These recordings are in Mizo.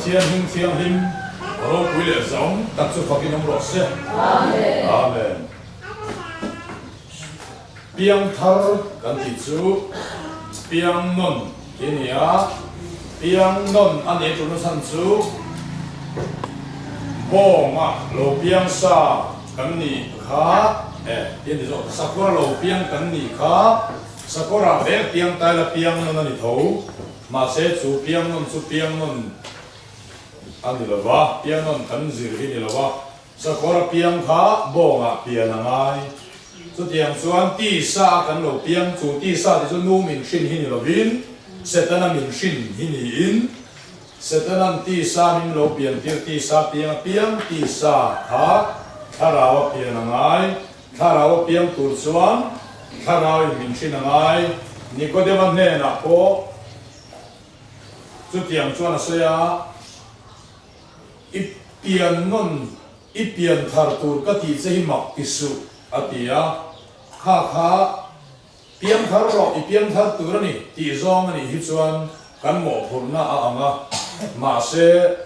Pathian hming thianghlim ropui leh zahawm tak chu fakin awm rawh se. Amen. Piang thar kan tih chu piang nawn tih a ni a, piang nawn a nih tulna chhan chu bawnga lo piang sa kan nih kha e tih a ni zawk, sakawra lo piang kan nih kha sakawra vek piang taila piang nawn a ni tho, mahse chu piang nawn chu piang nawn a ni lo va, piang nawn kan zir hi ni lo va. Sakawr a piang kha bawngah pian a ngai. Chutiang chuan tisa a kan lo piang chu tisa ti chu nu min hrin hi ni lovin Setana min hrin hi niin Setanan tisa min lo pian tir tisa piang a piang tisa kha thlarau a pian a ngai. Thlarau a piang tur chuan thlarau in min hrin a ngai. Nikodema hnenah pawh chutiang chuan a sawi a. I pian nawn, i pian thar tur ka tih che hi mak ti suh, a ti a. Kha kha, piang thar rawh, i piang thar tur a ni, tih zawng a nih hi chuan kan mawhphurhna a ang a. Mahse,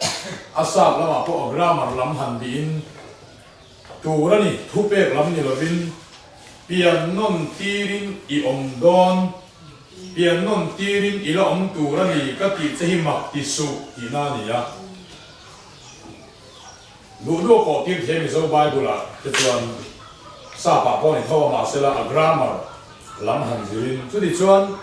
a sap lamah pawh a grammar lam han bihin tur a ni, thupek lam ni lovin pian nawn tirin i awm dawn, pian nawn tirin i la awm tur a ni ka tih che hi mak ti suh tihna a ni a. Duh duh a kawh tir thei Mizo Bible ah te chuan sap ah pawh a ni tho a mahsela a grammar lam han zirin chuti chuan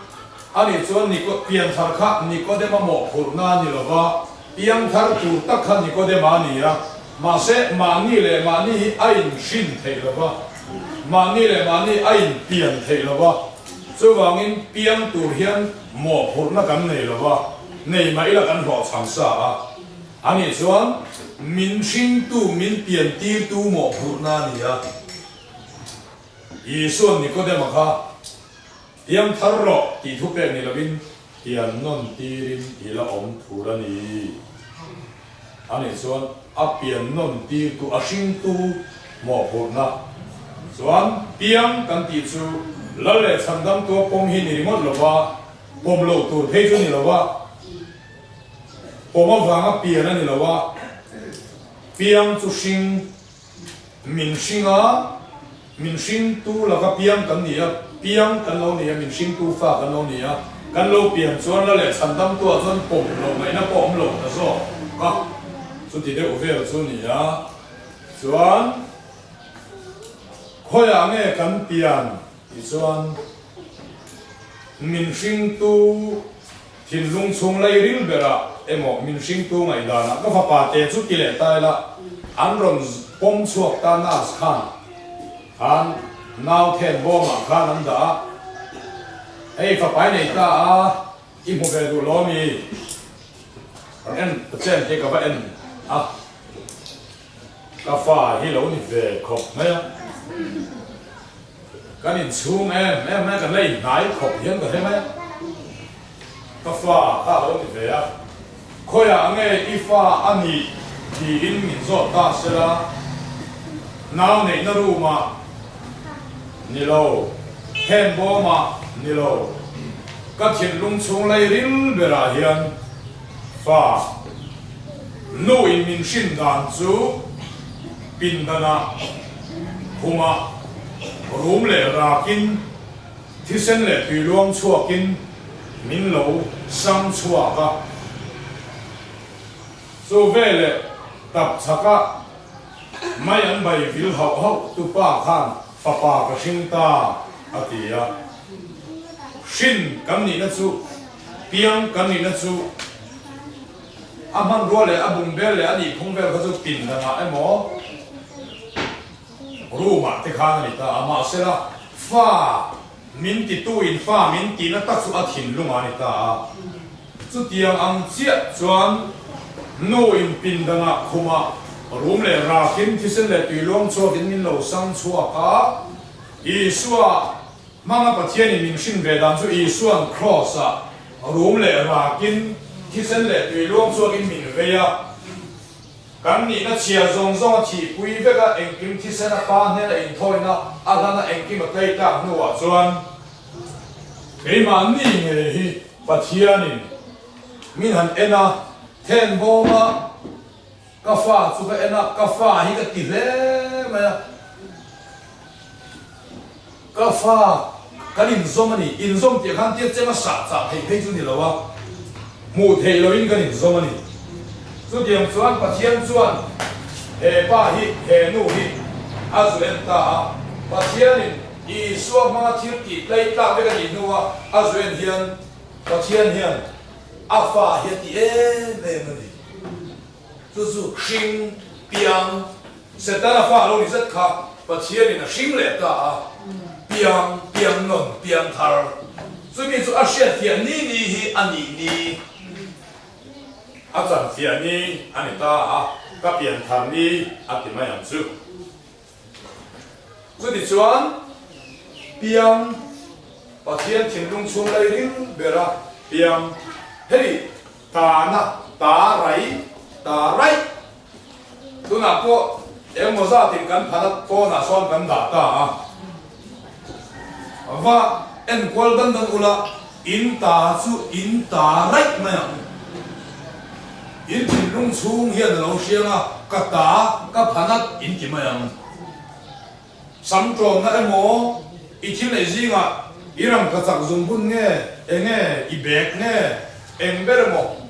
a nih chuan Niko pian thar kha Nikodema mawhphurhna a ni lova piang thar tur tak kha Nikodema a ni a mahse mahni leh mahni hi a in hrin theih lova mahni leh mahni a in pian theih lova chuvangin piang tur hian mawhphurhna kan nei lova nei mah ila kan hlawhchham sa a. A nih chuan min hringtu, min piantirtu mawhphurhna a ni a. Isua'n Nikodema kha piang thar rawh tih thu pek ni lovin pian nawn tirin i la awm thur a ni. A nih chuan a pian nawn tirtu, a hringtu mawhphurhna chuan piang kan tih chu Lal leh Chhandamtua pawm hi ni ringawt lova, pawm loh tur phei chu ni lova, Pawm avanga pian a ni lo a, piang chu hring, min hring a, min hringtu laka piang kan ni a, piang kan lo ni a, min hringtu fa kan lo ni a, kan lo pian chuan la leh chhandamtuah chuan pawm loh ngaihna pawh awm lo ta zawk a, chuti deuh vel chu ni a, chuan khawiah nge kan pian tih chuan min hringtu. Thinlung chhung lai ril berah emaw min hringtu ngaihdanah ka fapa te chu ti leh ta ila an rawn pawm chhuak ta nurse khan khan nau then bawmah khan an dah a, hei fapa i nei ta a i hmu ve duh lo ami? Rawn en ta chen te ka va en a, ka fa hi lo ni ve khawp mai a, kan inchhung em em mai a, kan la inhnai khawp hian ka hre mai a. Ka fa kha a lo ti ve a, Khawiah nge i fa a nih? tiin min zawt ta sela, Nau neihna room ah ni lo, hen bawm ah ni lo, ka thinlung chhung lei ril berah hian fa nu in min hrin dan chu pindanah khumah rum leh rakin, Thisen leh tui luang chhuakin min lo sang chhuak a, chu veleh tap chhaka mai an bai vil hauh hauh tu pa khan fapa ka hring ta a ti a. Hrin kan nihna chu, piang kan nihna chu a hmanrua leh a bungbel leh a nihphung vel kha chu pindanah emaw, Room ah te khan a ni ta a, mahsela fa min titu in fa min tihna tak chu a thinlung ah a ni ta a. Chutiang ang chiah chuan nu in pindanah khumah rum leh rakin thisen leh tui luang chhuakin min lo sang chhuak a, Isua hmanga Pathianin min hrin ve dan chu Isua'n Kraws ah rum leh rakin thisen leh tui luang chhuakin min vei a. Kan nihna chhia zawng zawng a thihpui vek a, engkim thisen a pa hnena inthawina a hlan a engkim a tlei tak hnuah chuan keimahni ngei hi Pathianin min han en a. Then bawma ka fa chu ka en a, ka fa hi ka ti hle mai a. Ka fa kan inzawm a ni, inzawm tih khan tia chema sah chah theih phei chu ni lo a, hmuh theih loin kan inzawm a ni. Chutiang chuan Pathian chuan he pa hi, he nu hi a zu en ta a, Pathianin Isua hmanga thil tih tlei tlak vek a nih hnua a zu en hian Pathian hian a fa hi a ti em em a ni. Chu chu hring piang Setana fa lo ni zet kha Pathianin a hring leh ta a, piang piang nawn piang thar. Chumi chu a hriatfiah ni ni hi a nih ni, a chanfiah ni a ni ta a, ka pian thar ni a ti mai ang chu. Chutichuan, piang Pathian thinlung chhung lai ring bera piang hei tana ta rai ta raih tunah pawh engmaw zatin kan phala kawnah sawn kan dah ta a, va enkual dan dan ula in ta chu in ta raih mai ang. In thinlung chhung hian a lo hriang a, ka ta, ka phanat in ti mai ang. Sam tlawmna emaw, i thil neih zingah i rangka chak zum hun nge, enge i bag nge, eng ber emaw,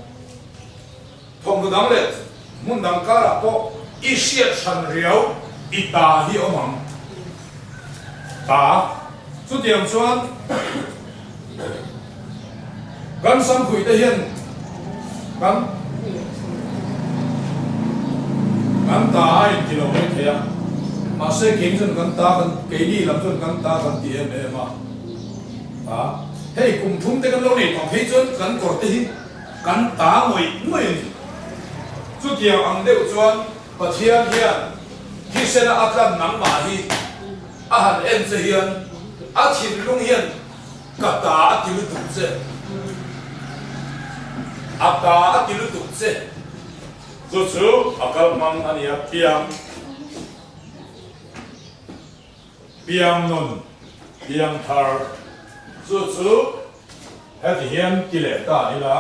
thawmhnaw dang leh hmun dang karah pawh i hriat hran riau i ta hi awm ang. Ta, chutiang chuan kan samkhuih te hian kan kan ta a inti lo mai thei a, mahse keini chuan kan ta kan keini lam chuan kan ta kan ti em em a, ta hei kum thum te kan lo nei tawh phei chuan kan kawr te hi kan ta ngawih ngawih a ni. Chutiang ang deuh chuan Pathian hian thisena a tlan nangmah hi a han en che hian a thinlung hian ka ta a ti lutuk che, a ta a ti lutuk che. Chu chu a kal hmang a nia, piang, piang nun, piang thar, chu chu heti hian ti leh ta ila.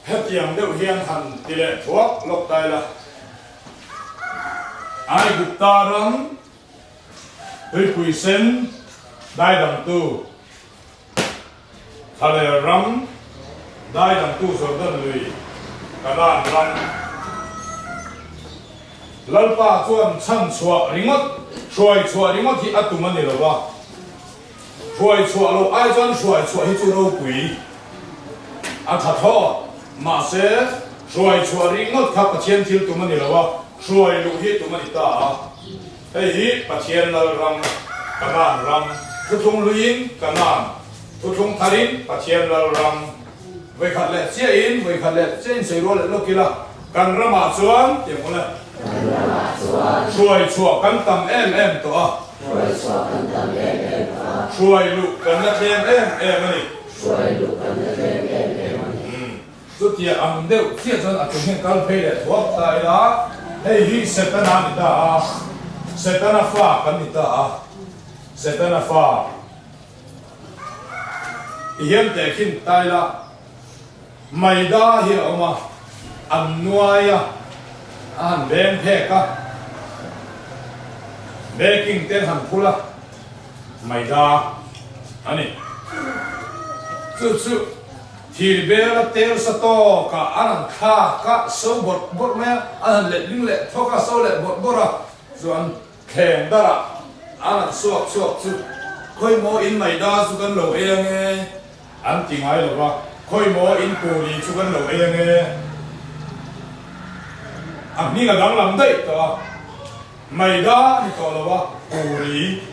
Hetiang deuh hian han ti leh thuak lawk ta ila. Aigupta ram tuipui sen daidangtu, Thaler ram daidangtu Jordan lui Kanaan ram Lalpa chuan chhanchhuah ringawt, hruaichhuah ringawt hi a tum a ni lo va. Hruai chhuah loh ai chuan hruai chhuah hi chu ropui a tha thlawt. Mahse, hruai chhuah ringawt kha Pathian thil tum a ni lo a, hruai luh hi tum a ni ta a. Hei hi Pathian lal ram, Kanaan ram, thuthlung hluiin Kanaan, thuthlung tharin Pathian lal ram. Vawikhat leh chiahin, vawikhat leh chiahin sawi rual leh lawk ila, kan ramah chuan, tih ang awle. Kan ramah chuan. Hruai chhuah kan tam em em tawh a. Hruai chhuah kan tam em em tawh a. Hruai luh kan la tlem em em a ni. Hruai luh kan la tlem em em a ni. Chutia ang deuh chiah chuan a tum hian kal phei leh thuak ta ila, hei hi Setana ni ta a, Setana fa kan ni ta a, Setana fa. Ti hian tehkhin ta ila, Maida hi a awm a, an nuai a, a han beng phek a, baking te an han phul a, Maida a ni. Chu chu thir bel a tel sa tawk a, an han thlak a, so bawrh bawrh mai a, an han letling leh thawk a, so leh bawrh bawrh a, chuan Thleng darah an han suak chhuak chu khawi maw in maida chu kan lo ei ange an ti ngai lo va, khawi maw in puri chu kan lo ei ange a hming a danglam daih tawh a, maida a ni tawh lo va, puri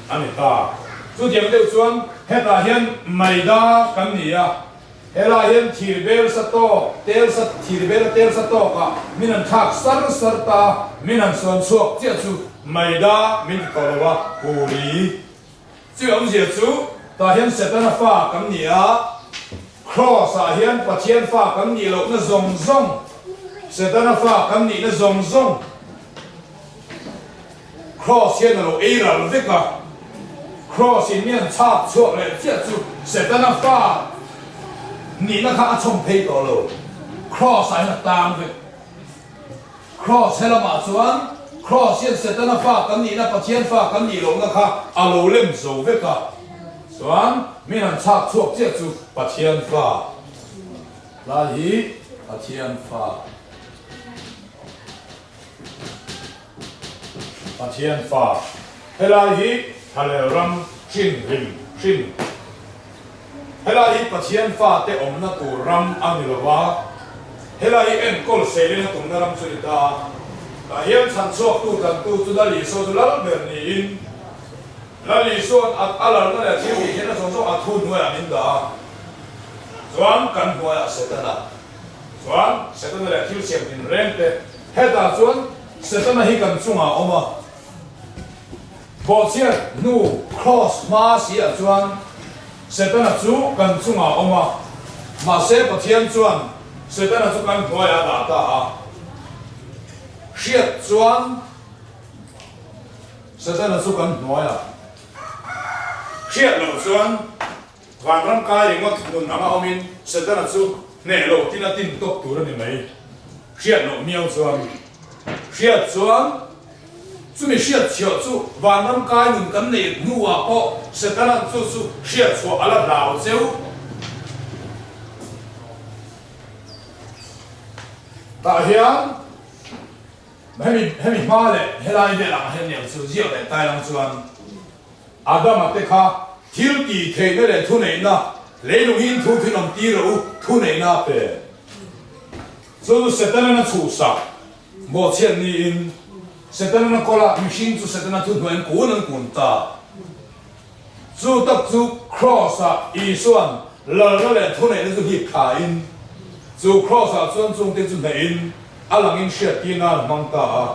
a ni ta. Chutiang deuh chuan hetah hian maida kan ni a. Helai hian thir bel sa tawk, tel sa, thir bel a tel sa tawk ah min han thlak sar sar ta a, min han suan chhuak chiah chu Maida min ti tawh lo a, Puri. Chu awmzia chu tah hian Setana fa kan ni a, Kraws ah hian Pathian fa kan nih lohna zawng zawng, Setana fa kan nihna zawng zawng Kraws hian a lo ei ral vek a, Kraws in mi an chhak chhuak leh chiah chu Setana fa nihna kha a chhawm phei tawh lo, Kraws ah hian a tang vek. Kraws he lamah chuan Kraws hian Setana fa kan nihna Pathian fa kan nih lohna kha a lo lem zo vek a, chuan min han chhak chhuak chiah chu Pathian fa lai hi Pathian fa Pathian fa helai hi Thalel ram hrin hlim hrin Helai hi Pathian fate awmna tur ram a ni lo a, helai hi enkawl seilin a tumna ram chu ni ta a. Tah hian chhan chhuaktu tlantu chu Lal Isua chu lal ber niin, Lal Isua'n a a lalna leh a thil tih hian a zawng zawng a thu hnuaiah min dah a, chuan kan hnuaiah Setana chuan Setana leh thil siam tinreng te hetah chuan Setana hi kan chungah a awm a. Bawhchhiat hnu Kraws hma si ah chuan Setana chu kan chungah a awm a, mahse Pathian chuan Setana chu kan hnuaiah a dah ta a. Hriat chuan Setana chu kan hnuaiah hriat loh chuan vanram kai ringawt nun anga awmin Setana chu hneh loh tin a tin tawp tur a ni mai. Hriat loh miau chuan hriat chuan. Chumi hriat chhiah chu vanram kai nun kan neih hnuah pawh Setana'n chu chu hriat chhuah a la hlau cheu. Tah hian hemi hemi hma leh helai vel ang hian niang chu ziak leh tai lang chuan Adama te kha thil tih theihna leh thuneihna leilung hi in thu thin awm tir rawh u thuneihna a pe. Chu chu Setana'n a chhuhsak. Bawhchhiat niin Setana kawlah mihring chu Setana thuhnuaiin kun an kun ta. Chu tak chu Kraws-ah Isua'n lalna leh thuneihna chu hip thlain, chu Kraws-ah chuan chungte chu hnehin a langin hriattir nan a hmang ta a.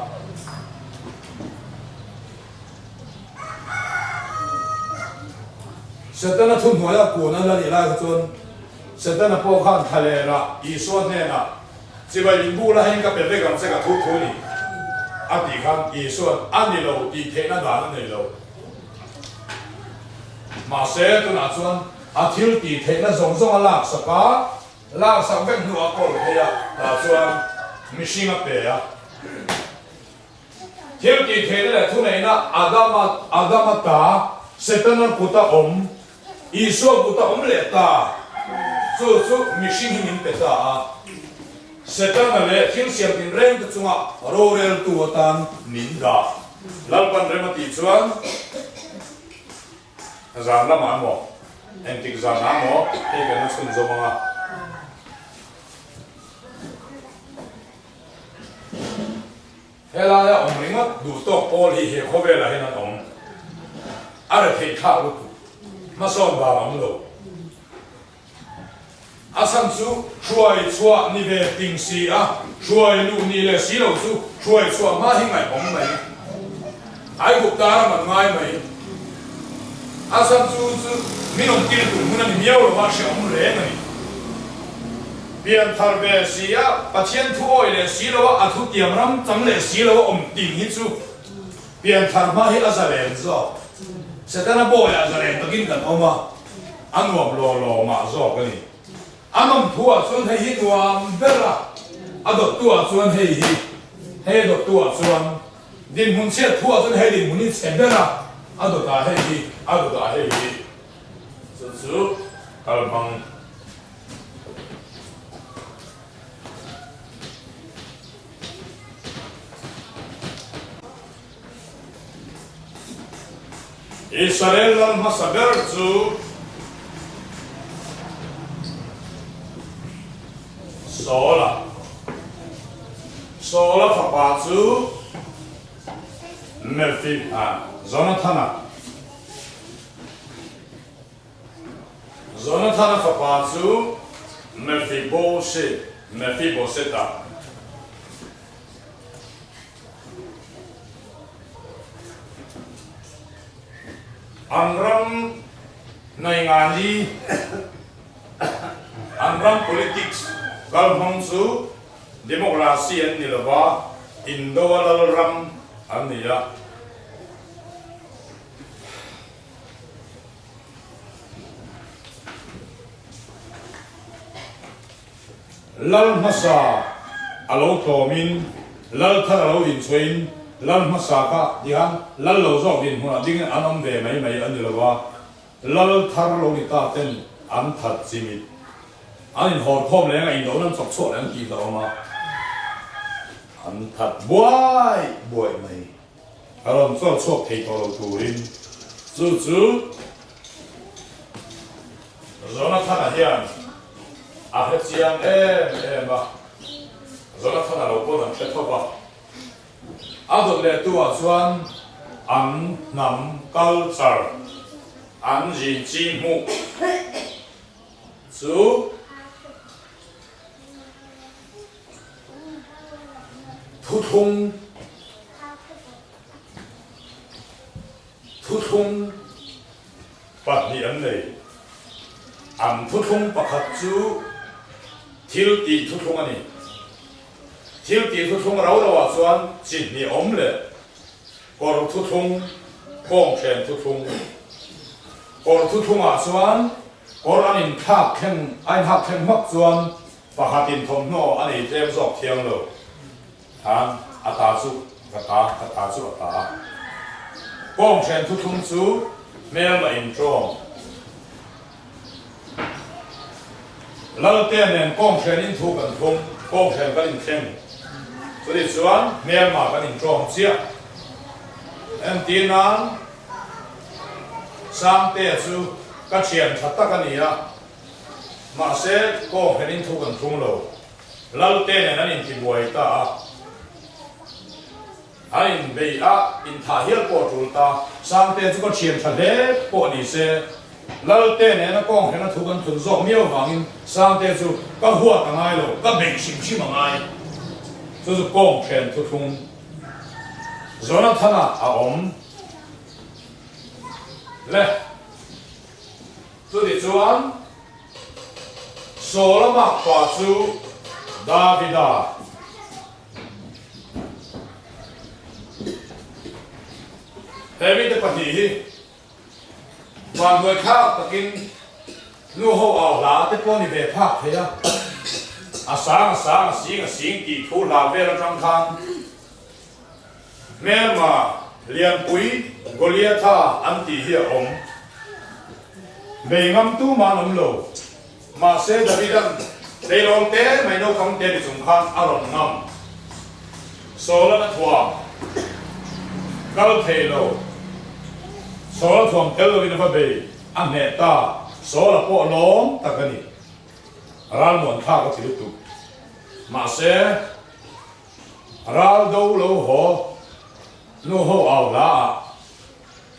Setana thuhnuaia kun an la nih lai kha chuan Setana pawh khan thlalerah Isua hnenah, Chibai in bula heng ka pe vek ang che ka thu thu ni a tih khan Isua'n a ni lo tih theihna dan a nei lo. Mahse tunah chuan a thil tih theihna zawng zawng a laksak a, laksak vek hnuah a kawl phei a, tah chuan mihring a pe a. Thil tih theihna leh thuneihna Adama Adama ta Setana kuta awm Isua kuta awm leh ta chu chu mihring hi min pe ta a, Setana leh thil siam tinreng te chunga roreltu atan min dah. Lalpan rem a tih chuan zan lamah emaw, engtik zanah emaw hei kan la chhunzawm ang a. Helaia awm ringawt duh tawk pawl hi he khawvelah hian an awm. A re theih thlak lutuk. Hmasawn dan a awm lo. A chhan chu hruai chhuah ni ve ting si a, hruai luh ni leh si lo chu hruai chhuah hma hi ngaihawm mai. Aigupta ram an ngai mai. A chhan chu chu min awm tir tur hmun a ni miau lo va, hrehawm reng a ni. Pian thar ve si a, Pathian thu awi leh si lo a, a thu tiam ram chang leh si lo a awm ting hi chu pian thar hma hi a zalen zawk. Setana bawiah zalen takin kan awm a, a nuam law law mah zawk a ni. A nawm thu ah chuan hei hi nuam ber a, a dawttu ah chuan hei hi, hei a dawttu ah chuan dinhmun chhiat thu ah chuan hei dinhmun hi chhe ber a, a dawtah hei hi, a dawtah hei hi. Chu chu kal hmang. Israel lal hmasa ber chu Saul-a. Saul-a fapa chu Mephi, Jonathana. Jonathana fapa chu. Mephibosheth, Mephibosheth-a. An ram Naingani, an ram politics kalhmang chu democracy an ni lova, Indo a lal ram an ni a. Lal hmasa a lo tlawmin, lal thar a lo inchhuahin, lal hmasa kha tihan lal lo zawk dinhmunah dingin an awm ve mai mai a ni lo a, lal thar lo ni ta ten an that chimit. An inhawrkhawm leng a indohna an chawk chhuak leh an tih hlauhawm a, an that buai buai mai. A rawn chawr chhuak thei tawh lo turin chu chu Jonathana hian a hre chiang em em a, Jonathana lo pawn an hre tho va. A dawt leh tu ah chuan an hnam culture, an zin chi hmuh chu Thuthlung Thuthlung pahnih an nei. An thuthlung pakhat chu thil tih thuthlung a ni. Thil tih thuthlung rau rauah chuan chi hnih awm leh kawr thuthlung, kawnghren thuthlung. Kawr thuthlungah chuan kawr an inthlak thleng a inhak thleng hmak chuan Pakhatin thawmhnaw a nei tlem zawk thiang lo khan a ta chu ka ta, ka ta chu a ta. Kawnghren thuthlung chu hmelma intawm. Lalte nen kawnghren in thu kan thlung, kawnghren kan inthleng. Chutih chuan hmelma kan intawm chiah. Entir nan Sangtea chu ka thian tha tak a ni a. Mahse, kawng hrenin thu kan thlung lo. Lalte nen an intibuai ta a. An inbei a, inthah hial pawh a tul ta. Sangte chu ka thian tha hle pawh ni se, Lalte nena kawng hrena thu kan thlun zawk miau vangin Sangte chu ka huat a ngai lo, ka beih hrim hrim a ngai. Chu chu kawng hren thuthlung Jonathana a awm le. Chutichuan, Saula makpa chu Davida. He mite pahnih hi vanduaithlak takin nu ho au hla te pawh ni ve phak thei a, a sang a sang a sing a sing tih thu hla vel atang khan Hmelma lianpui Goliatha an tih hi a awm. Bei ngam tu mah an awm lo. Mahse Davida'n Tleirawl te mai naupang te ni chung khan a rawn ngam. Saula'n a thuam kal thei lo. Saula thuam tel lovin a va bei a hneh ta. Saula pawh lawm tak a ni. Ralmuan thlak a ti lutuk. Mahse. Ral do lo haw nu ho au hla ah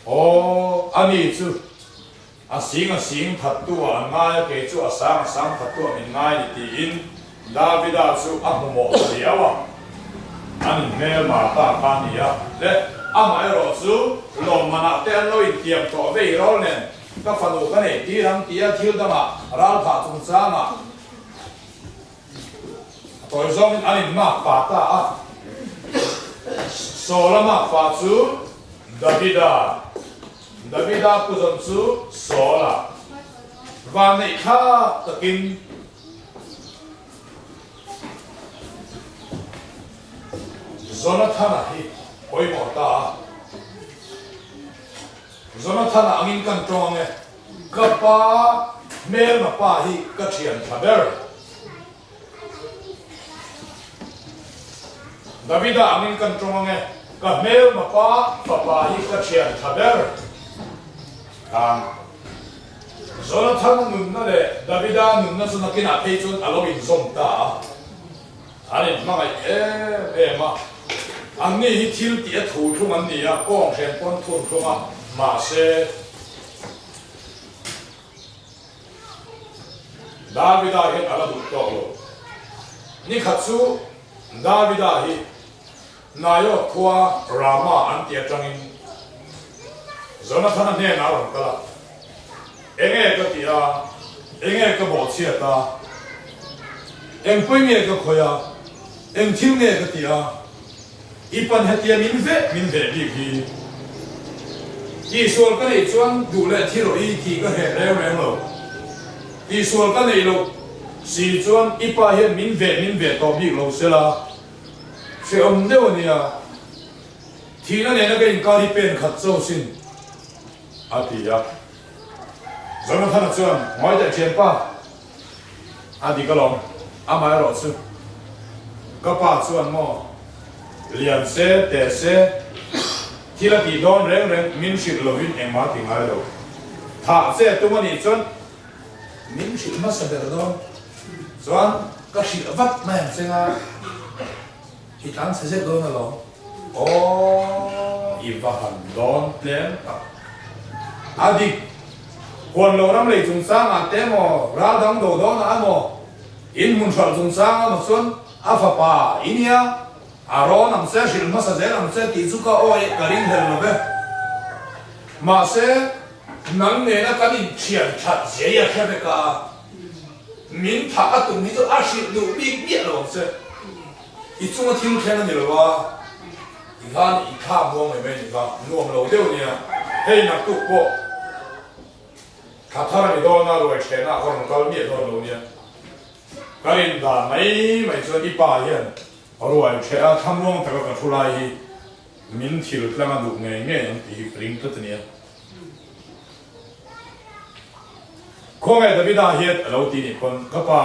aw a mi chu a sing a sing that tu ah an ngai a kei chu a sang a sang that tu ah min ngai ni tiin Davida chu a hmu mawh ta riau a an in hmel mar ta kha a ni a le amah erawh chu lawmman ah te an lo intiam tawh vei rawl nen ka fanu ka nei tir ang tia thil dangah ral thah chungchang ah A tawi zawngin an in mak pa ta a. Saula mak pa chu Davida, Davida puzawn chu Saula. Vanneih thlak takin Jonathana hi pawimawh ta a. Jonathana angin kan tawng ang e. Ka pa hmelma pa hi ka thian tha ber. Davida angin kan tawng ange, ka hmelma pa fapa hi ka thian tha ber. Khan Jonathan nunna leh Davida nunna chu nakinah phei chuan a lo inzawm ta a, an inhmangaih em em a. Anni hi thil tih a thu thlung an ni a, kawng hren pawn thun thlung a, mahse. Davida hian a la duh tawk lo. Ni khat chu Davida hi Naioth khua Rama an tih atangin Jonathana hnenah a rawn kal a, Enge ka tih a, enge ka bawhchhiat a, eng pawi nge ka khawih a, eng thil nge ka tih a, I pan hetia min veh min veh bik hi. Tihsual ka neih chuan duh leh thi rawh i tih ka hreh reng reng lo. Tihsual ka neih loh si chuan i pa hian min veh min veh tawh bik lo sela hrehawm deuh a nia. Thihna nena ka inkar hi pen khat cho sin, a ti a. Jonathana chuan, Ngawi teh thianpa, a dik alawm, amaherawh chu ka pa chuan maw lian se teh se thil a tih dawn reng reng min hrilh lovin engmah a ti ngai lo. Thah che tum a nih chuan min hrilh hmasa ber dawn chuan ka hrilh vat mai ang che nga. I tlan chhe zet dawn alawm. Aww i va han dawn tlem tak. A dik, huan lo ram lei chungchangah te emaw, ral dang do dawnah emaw, in hmun hralh chungchang emaw chuan a fapa i nia, a rawn ang che, hrilh hmasa zel ang che tih chu ka awi ka ring hlel lo ve. Mahse, nang nena kan inthian that zia i a hre vek a, min thah a tum hi chu a hrilh duh bik miah lo ang che. I chunga thil thleng a ni lo a, ti khan i thlak muang mai mai a ni kha, nuam lo deuh a nia. Hei naktuk pawh thla thar a ni dawn a, ruai ṭhehna ah ka rawn kal miah dawn lo nia. Ka rin dan mai mai chuan i pa hian ruai ṭheh a thla muang taka ka thu lai hi min thil tlang a duh ngei ngei ang tih hi ka ring tlat a nia. Khawngaih Davida hian a lo ti nih pawn ka pa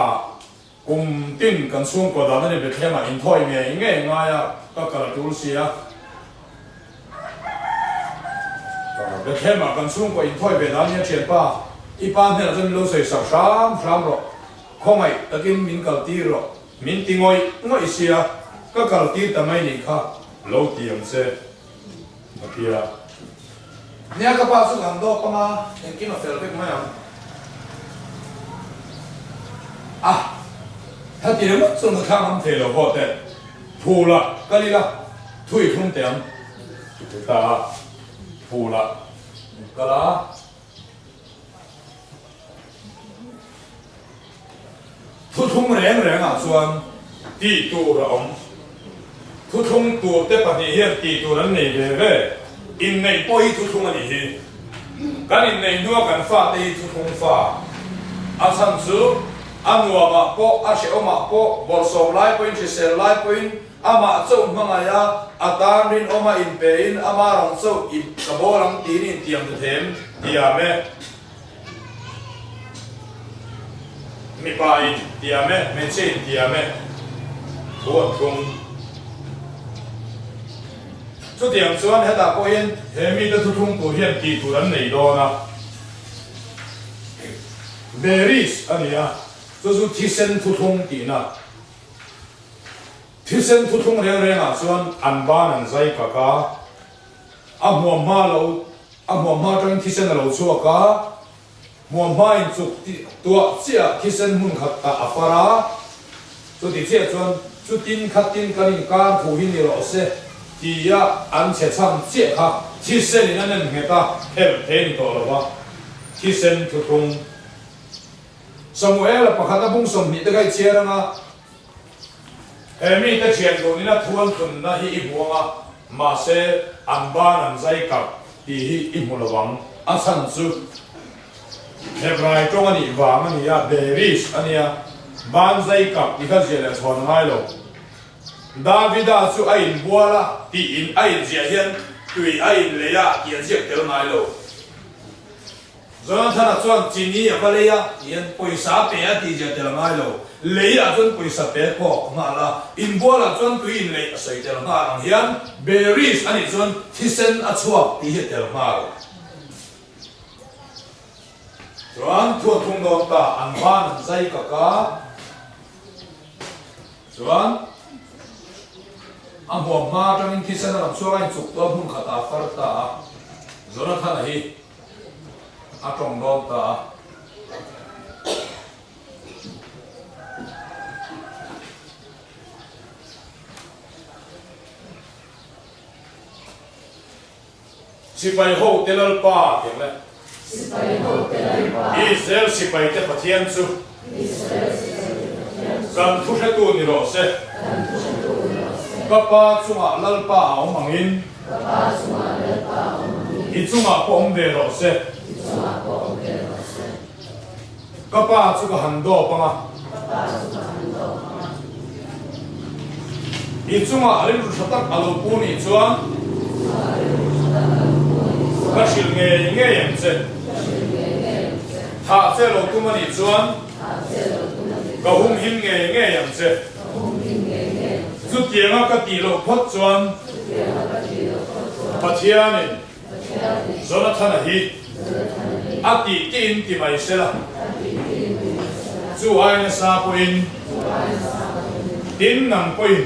Kum tin kan chhungkaw dan a ni Bethlehem ah inthawi ngei ngei ngai a ka kal a tul si a. Bethlehem ah kan chhungkaw inthawi ve dan nia thianpa, i pa hnenah chuan min lo sawi sak hram hram rawh, khawngaih takin min kal tir rawh, min ti ngawih ngawih sia, ka kal tir ta mai nih kha lo ti ang che a ti a. Nia ka pa chu kan dawp anga engkim a fel vek mai ang. A, heti ringawt chuan ka thlang am thei lo haw teh. Phul ah kal ila, thu i thlung teh ang. Ti thei ta a, phul ah kal a. Thuthlung reng rengah chuan tih tur a awm. Thuthlung turte pahnih hian tih tur an nei ve ve. Inneih pawh hi thuthlung a nih hi. Kan inneih hnua kan fate hi thuthlung fa. A chhan chu a nuamah pawh, a hrehawmah pawh, bawrhsawm lai pawhin, hrisel lai pawhin amah chauh hmangaih a, a tan rinawma inpein ama rawng chauh i ka bawl ang tiin intiam ta them tiam e. Mipa in tiam e, hmeichhia in tiam e, thu an thlung. Chutiang chuan hetah pawh hian he mite thuthlung tur hian tih tur an nei dawn a. Beris a ni a, chu chu thisen thuthlung tihna. Thisen thuthlung reng rengah chuan an ban an zai kak a, a hmuamhma lo A hmuamhma atangin thisen a lo chhuak a, hmuamhma in chuk tuah chiah thisen hmun khat tah a far a, chuti chiah chuan chutin khatin kan inkar thu hi ni rawh se tia an chhe chham chiah kha thisen in a nem nghet a, phelh thei a ni tawh lo va, thisen thuthlung Samuela pakhat a bung 20 te kha i chhiar ang a. He mite thian dunin a thu an thunna hi i hmu ang a, mahse an ban an zai kap tih hi i hmu lo ang. A chhan chu Hebrai tawng a nih vang a ni a, Berish a nia, ban zai kap tih kha ziah leh chhawn a ngai lo. Davida chu a inbual a tiin a inziah hian tui a inlei a tih an ziak tel ngai lo. Jonathana chuan chini a va lei a, tihian pawisa a pe a tih ziah tel a ngai lo. Lei ah chuan pawisa pe kawk nghal a, inbual ah chuan tui inleih a sawi tel nghal ang hian berries a nih chuan thisen a chhuak tih hi a tel nghal. Chuan thu a thung dawn ta, an van an zai kak a, chuan a hmuam hma atangin thisen a rawn chhuak a, inchuk tuah hmun khatah a far ta a, Jonathana hi. A tawng dawn ta a. Sipai hote Lalpa tih ang le. Sipai hote Lalpa. Israel sipaite Pathian chu. Israel sipaite Pathian chu. Kan thuhretu ni rawh se. Kan thuhretu ni rawh se. Ka Pa chungah Lalpa a awm angin. Ka Pa chungah Lalpa a awm angin. I chungah pawh awm ve rawh se. I chungah pawh awm ve rawh se. Ka pa chu ka han dawp ang a. Ka pa chu ka han dawp ang a. I chungah rilru tha tak a lo pu nih chuan. I chungah rilru tha tak a lo pu nih chuan. Ka hrilh ngei ngei ang che. Ka hrilh ngei ngei ang che. Thah che lo tum a nih chuan. Thah che lo tum a nih chuan. Ka hum him ngei ngei ang che. Ka hum him ngei ngei ang che. Chutianga ka tih loh phawt chuan. Chutianga ka tih loh phawt chuan. Pathianin. Jonathana hi a tih tiin ti mai se la, chu ai nasa pawhin tin nang pawhin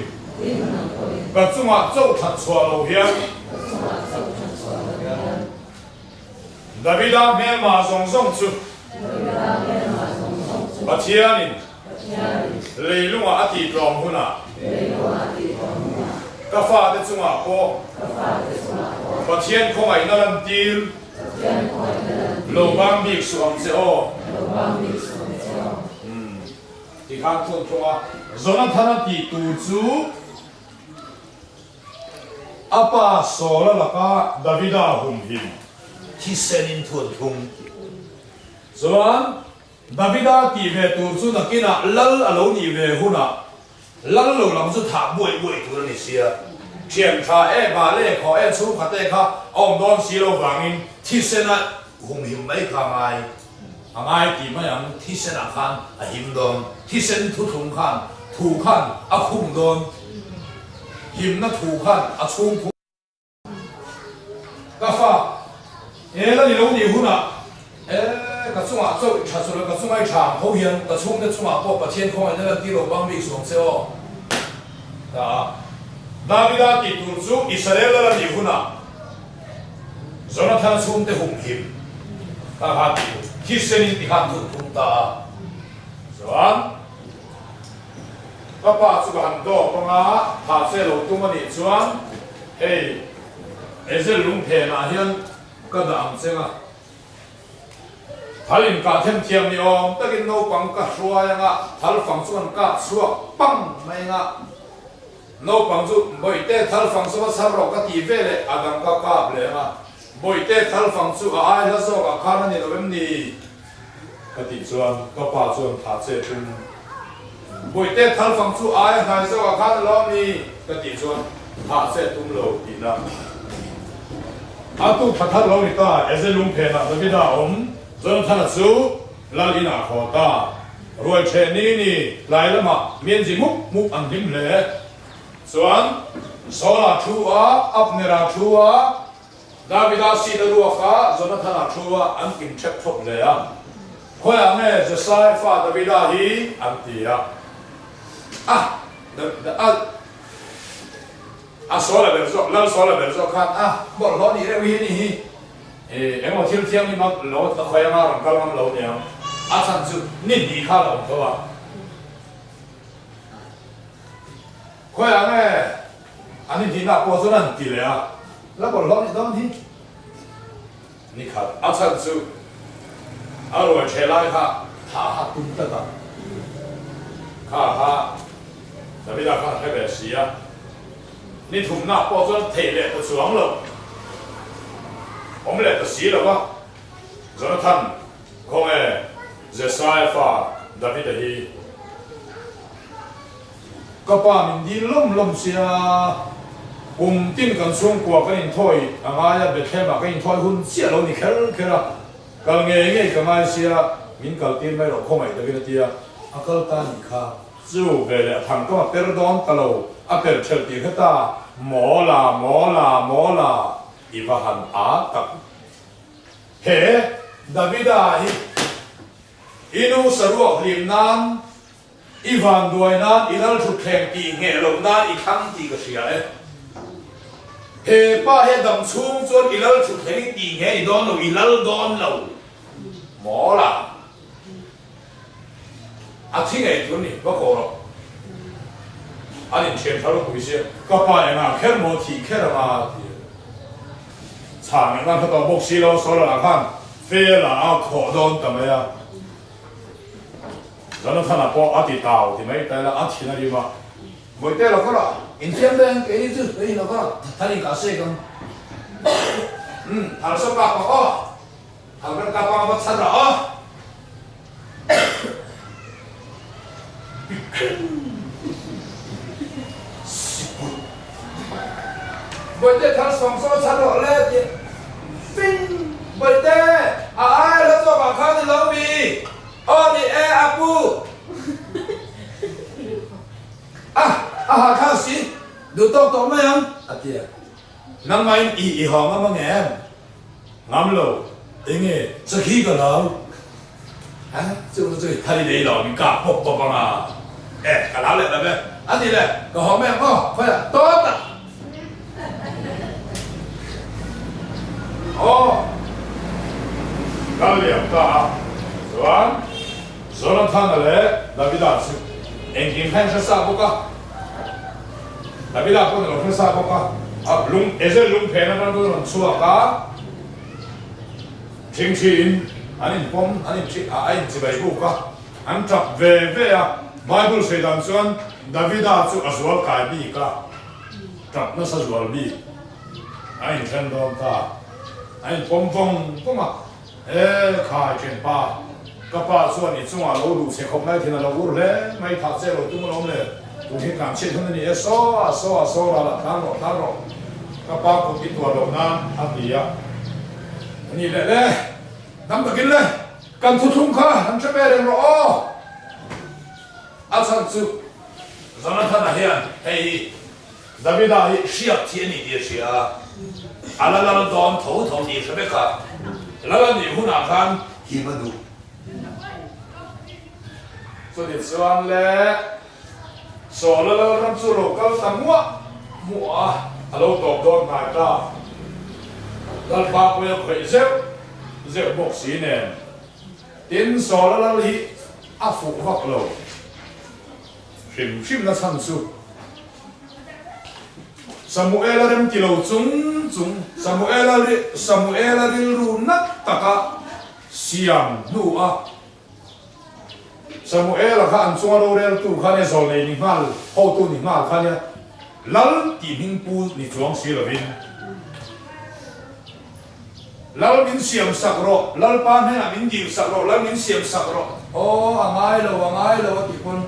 ka chungah chauh that chhuah lo hian Davida hmelma zawng zawng chu Pathianin Leilungah a tih tlawm hunah ka fate chungah pawh Pathian khawngaihna lantir lo bang bik suh ang che aw. Tikhan thun thung a, Jonathana tih tur chu a pa Saula laka Davida humhim thisenin thun thung. Chuan Davida tih ve tur chu nakinah lal a lo nih ve hunah lal lo lam chu thah buaih buaih tur a ni sia. Thian tha e, bah leh khaw e, chhungkhat e kha a awm dawn si lo vangin thisena humhim mai kha a ngai a ngai tih mai ang, thisenah khan a him dawn, thisen thuthlung khan thu khan a khum dawn, himna thu khan a chhung khum. Ka fa, he la ni lo nih hunah e ka chungah chauh i tha chu la, ka chunga i tha ang tho hian ka chhungte chungah pawh Pathian khawngaihna lantir lo bang bik suang che aw. Ta a, Davida tih tur chu Israel la la nih hunah Jonathana chhungte humhim ta kha tih tur thisenin ti khan thun thung ta a. Chuan. Ka pa chu ka han dawp anga thah che lo tum a nih chuan hei Ezel lungphenah hian ka dah ang cheng a, thal inkah them thiam ni awm takin naupang ka hruai anga thal fang chu an kah chhuak pang mai anga naupang chu Bawihte thal fang chu va chhar rawh ka tih ve leh a dang ka kap leh anga Bawihte thal fang chu a ai hla zawkah khan a ni lo em ni? Ka tih chuan ka pa chuan thah che tum Bawihte thal fang chu ai a hnai zawk ah khan a lo ami ka tih chuan thah che tum lo tihna a tu tha thar lo ni ta Eze lungphen ah Davida a awm Jonathana chu lal in ah haw ta ruai theh ni ni tlai lamah mianzi mup mup an hlim hle chuan Saul-a thu a Abner-a thu a Davida seat a ruak a, Jonathana thu a an kim thep thawp hle a. Khawiah nge Jesai fa Davida hi? an ti a. A, a, a sawl a ber zawk, lal sawl a ber zawk khan a bawlhhlawh nih reuh hi ni hi. E, engemaw thil thianghlim a lo ta khawi anga rawn kal ngam lo niang. A chhan chu ni hnih kha a la awm tho a. Khawiah nge an inhnihna pawh chuan an ti leh a, la bawlhhlawh nih dawn hi. Ni khat a chhan chu a ruai ṭheh lai kha thah a tum tlat a, kha kha Davida khan a hre ve si a, ni thumna pawh chuan theih leh ta chuang lo, awm leh ta si lo va, Jonathan khawnge Jesai fa Davida hi. Ka pa min dil lawm lawm sia, kum tin kan chhungkua kan inthawi a ngai a, Bethlehem ah kan inthawi hun chiah lo ni kher kher a, kal ngei ngei ka ngai sia, min kal tir mai rawh khawngaih takin a ti a, a kal ta nih kha. Chu veleh a thang kam a per dawn ta lo, a per thelh tih hre ta, Mawla, mawla, mawla, i va han a tak. He Davida hi i nu saruak hlim nan I vanduai nan i lal thutthleng tih ngheh loh nan i thlang tih ka hria e. He pa hi a dam chhung chuan i lal thutthleng i tih ngheh i dawn lo, i lal dawn lo mawl a. A thi ngei tur ni, va kawh rawh. An inthian tha ropui sia, ka pa engah kher maw thih kher anga ti a. Chhang leh ngan kha tawh bawk si lo, Saula lah khan Fela a khawh dawn ta mai a. Jonathana pawh a ti tau ti mai ta ila a thin a rim a. Bawihte lo kawr a, infiam deng keini chu hei lo kawr a, thal in kah sek ang. Umm, thal saw kak pah aw, thal kan kap ang a va chhan rah aw. Siput. Bawihte thal sawng saw chhan rawh le tih fing Bawihte a ai hla zawk ah khan i lo mi aw ni e a pu a a ha thlak si duh tawk tawh mai ang a ti a. Nangmahin i i haw ngam ang em? Ngam lo, enge sakhi ka lo? Ha, chu chu i thar i nei lo, min kap pawp pawp ang a. E, ka lo leh lo ve. A ni le, ka haw mai ang aw, khawiah tawt a. Aw, kal liam ta a, chuan Jonathana leh Davida chu engkim kha in hre sa bawk a. Davida pawh ni lo hre sa bawk a, a lung Ezel lung phen atang chuan a rawn chhuak a, thingthiin an inpawm an inthi a inchibai buk a, an tap ve ve a, Bible sawi dan chuan Davida chu a zual kai bik a, tap nasa zual bik a inthen dawn ta, a inpawm vawng vawng a. He khai thianpa, ka pa chuan i chungah lo duh che khawp mai thin a lo ur hle mai, thah che lo tum alawm le, tun hi tlan chhiat hun a ni e, saw a saw a saw ral ah tlan rawh tlan rawh, ka pa kut i tuar loh nan a ti a, a ni leh le, dam takin le, kan thuthlung kha han hre ve reng rawh aw, a chhan chu Jonathana hian hei hi Davida hi hriat thi a ni tih a hria a, a la lal dawn tho tho tih a hre vek a, lal a nih hunah khan him a duh. Chutih chuan le Sawla lal ram chu lo kal ta muah muah a, a lo tawp dawn hnai ta. Lalpa pawh a khawih zeuh zeuh bawk si nen, tin Sawla lal hi a fuh vak lo. Hrim hrimna chhan chu Samuela rem ti lo chung chung Samuela Samuela rilru nat taka siam hnu a Samuela kha an chunga roreltu kha nia zawlnei ni nghal hotu ni nghal kha nia Lal tih hming pu ni chuang si lovin Lal min siam sak rawh, Lalpa hnenah min dil sak rawh, Lal min siam sak rawh. Aw, a ngai lo, a ngai lo a tih pawn,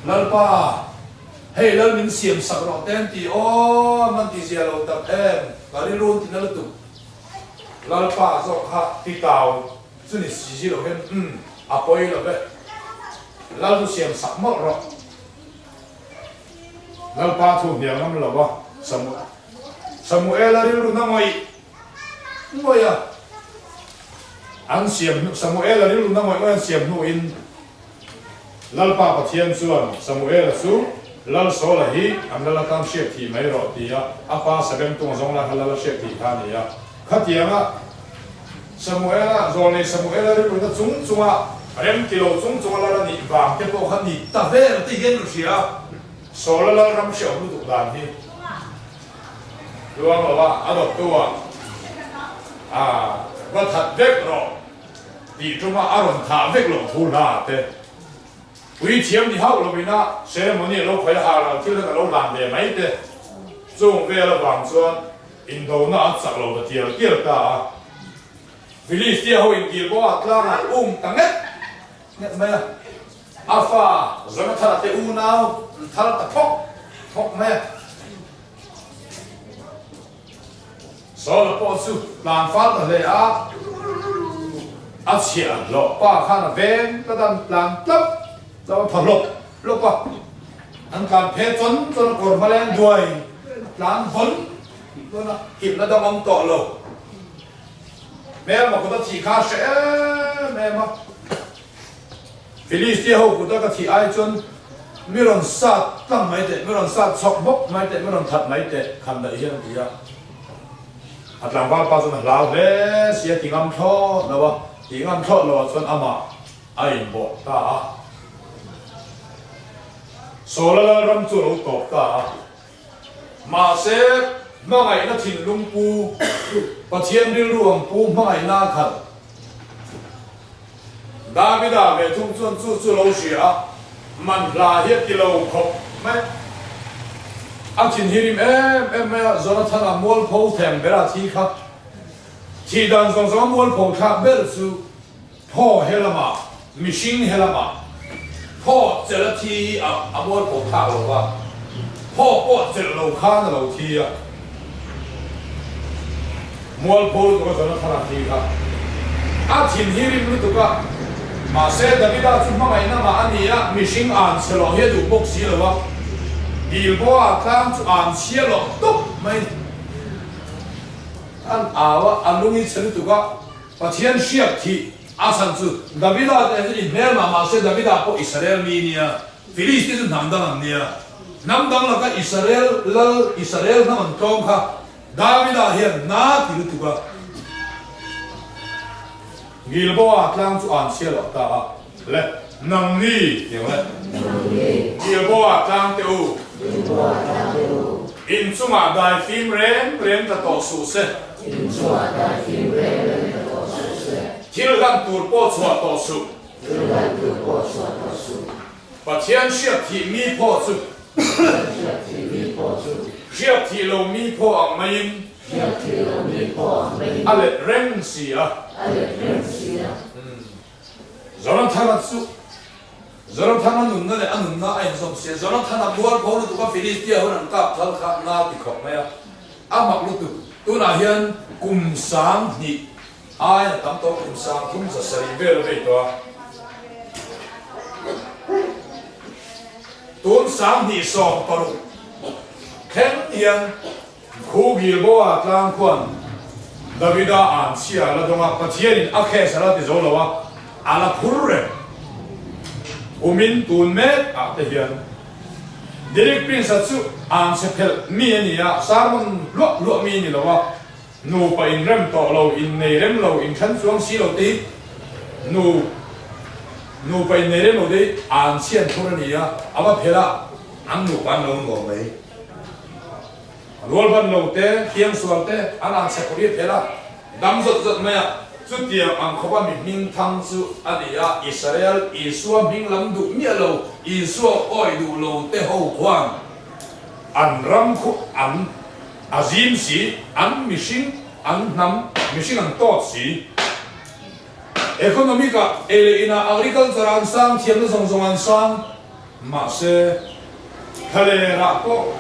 Lalpa, hei Lal min siam sak rawh te an ti, aw, an van ti zia lo tak em, ka rilru an ti na lutuk. Lalpa zawk kha ti tau chu ni si si lo hian, umm, a pawi lo ve, Lal chu siam sak mawlh rawh. Lalpa thu hnial ngam lo a, Samuel. Samuela rilru na ngawih ngawih a an siam hnu Samuela rilru na ngawih ngawih an siam hnuin Lalpa Pathian chuan Samuela chu Lal Saula hi an lal atan hriat thih mai rawh ti a, a pa Sabengtung zawng lai kha lal a hriat thih kha a ni a. Khatianga Samuela, zawlnei Samuela rilru na chung chunga rem ti lo chung chunga lal a nih vang te pawh kha ni ta vel te hian ka hria a. Saula lal ram hriau lutuk dan hi tluang lo a, a dawttu ah a va that vek rawh tih tuma a rawn thah vek loh thu hla te pui thiam ni hauh lo ina ceremony a lo khawih a har lo thil khan a lo hlan ve mai te chung vel avang chuan indona a chak lo ta tial tial ta a. Philistia ho in Gilboa tlangah um ta nget nget mai a. A fa Jonathana te unau an thal ta phawk phawk mai a. Saula pawh chu tlan fal ta hle a, a chhiah hlawh pa khan a veng tlat a, an tlan tlap tlap a, thaw hlawp hlawp a, an tlan phe chawn chawn a, kawr hma leng duai a tlan vawn vawn a, himna dang awm tawh lo. Hmelma kut a thih kha a hre em em a. Philistia ho kuta ka thih ai chuan mi rawn sat tlang mai teh, mi rawn sat chhawk bawk mai teh, mi rawn that mai teh khan daih hian a ti a. A tlangval pa chuan a hlau hle si a, ti ngam thlawt lo a, ti ngam thlawt lo ah chuan amah a inbawh ta a. Sawla Lalram chu a lo tawp ta a. Mahse, hmangaihna thinlung pu. Pathian rilru ang pu hmangaihna a khat. Davida ve thung chuan chu chu lo hria a, man hla hi a ti lo khawp mai. A thin hi rim em em mai a, Jonathana mualpho thleng bera thi kha thih dan zawng zawnga mualpho thlak ber chu Phaw he lamah, mihring he lamah phaw chelh a thi hi a mualpho thlak lo va, phaw pawh chelh lo khan a lo thi a. Mualpho lutuk a Jonathan a thi kha a thin hi rim lutuk a, mahse Davida chu hmangaihna mah a ni a, mihring an chhe loh hi a duh bawk si lo a, Gilboa tlang chu an chhia loh tawp mai ni. An au a, a lung hi chhe lutuk a, Pathian hriak thih a chhan chu Davida te chu inhmel mah mah se Davida pawh Israel mi nia, Philistine chu hnam dang an nia. Hnam dang laka Israel lal Israel hnam an tlawm kha Davida hian na ti lutuk a. Gilboa tlang chu an chhia loh ta a. Le, nangni tiang le. Gilboa tlang te u. In chungah dai fim reng reng ta tawh suh se. Thil hlan tur pawh chhuah tawh suh. Pathian hriat thih mi pawh chu. Hriat thih lo mi pawh ang maiin. A let reng si a. Jonathana chu Jonathana nunna leh a nunna a inzawm si a, Jonathana mualpho lutuk a Philistia hun an kap thal kha na ti khawp mai a, a mak lutuk. Tunah hian kum 2000 aiin a tam tawh, kum 3700 vel a vei tawh a. Tun 2016 thleng hian Khu Gilboa tlang khuan Davida an chhia a la dawng a, Pathianin a case a la ti zo lo a, a la phur reng. Kumin tun mek ah te hian Derek Prince-a chu an chhe phelh mi a ni a, sermon hluah hluah mi a ni lo a, nupa inrem tawh lo, innei rem lo, inthen chuang si lo te hi nu nupa innei rem lo te hi an chhian phur a ni a, a va phelh a, an nupa an lo nuam mai. Rualban lo te, thiangsual te an ang chhe khawp hi a phel a, dam zawt zawt mai a. Chutiang ang khawpa mi hming thang chu a ni a, Israel Isua hming lam duh miah lo, Isua awi duh lo te ho khuan an ram khu an a zim si, an mihring, an hnam mihring an tawt si. Economic ah ei leh inah agriculture ah an sang, thiamna zawng zawng an sang. Mahse, thlalerah pawh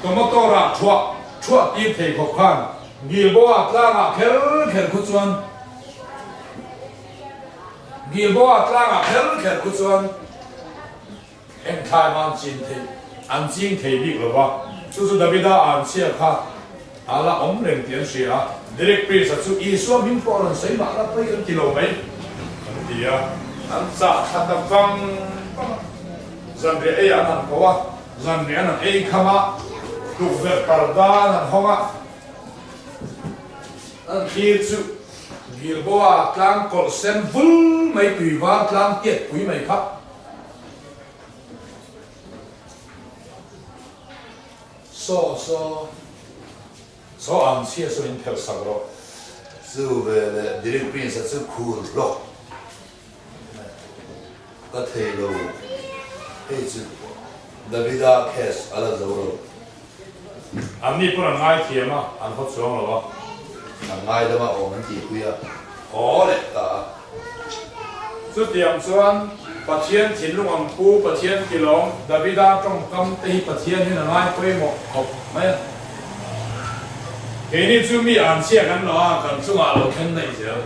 tomato rah thuah thuah tir thei khawp khan Gilboa tlangah kher kher khu chuan Gilboa tlangah kher kher khu chuan eng thlai mah an chin thei an ching thei bik lo va, chu chu Davida an chhia kha a la awm reng tih an hria a, Derek Prince-a chu Isua hming pawh a rawn sawi mah la pawi kan ti lo mai an ti a, an chah thla ta vang vang a, zanriah eiah an han ko a, zanriah an han ei kham a, tukverh parda an han hawng a, an thlir chu Gilboa tlang kawlh sen vul mai tui var tlang tiat pui mai kha. Saw saw saw ang chhia saw in phelh sak rawh. Chu ve leh Derek Prince a chu khur hlawk ka thei lo hei chu Davida case a la zo lo. An ni pawn an ngai thiam a, an haw chuang lo a. An ngai dama awm an tihpui a, haw leh ta a. Chutiang chuan Pathian thinlung ang pu, Pathian tilawm, Davida tawngkam te hi Pathian hian a ngai pawimawh khawp mai a. Keini chu mi an chhia kan lo a, kan chungah lo thleng daih zel.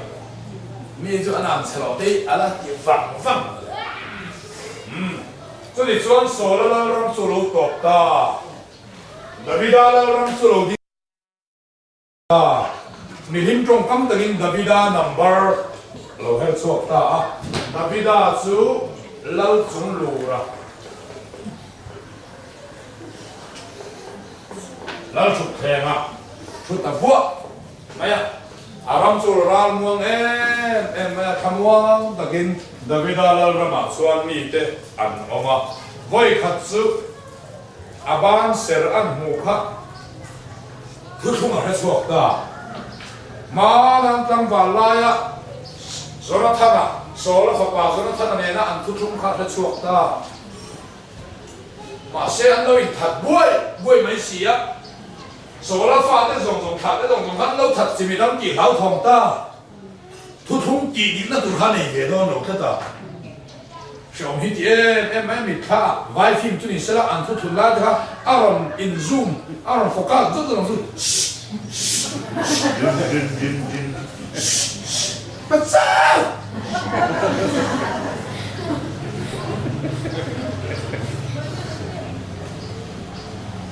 Mi chu an an chhe lo te hi a la ti vang vang le. Umm, chutih chuan Saula lalram chu lo tawp ta, Davida lalram chu lo ding. Ta, mihlim tawngkam takin Davida number lo her chhuak ta a. Davida chu lal chung lura lal thut thlengah thu ta vuah mai a. A ram chu ral muang em em mai a, thlamuang takin Davida lal ramah chuan mite an awm a. Vawi khat chu A ban ser an hmuh kha thuthlung a hre chhuak ta. Hmanan tlangval laia Jonathana, Saula fapa Jonathana nena an thuthlung kha a hre chhuak ta. Mahse an lo inthat buai buai mai si a, Saula fate zawng zawng thlah te zawng zawng kha an lo that chimit ang tih hlauthawng ta. Thuthlung tih dikna tur kha nei ve dawn lo tlat a. Hreawm hi ti em em mai a mitthla a, vai film chu ni sela an thuthlun lai te kha a rawn in zoom, a rawn focus zut zut ang chu shh shh din din din din shh shh Pachau!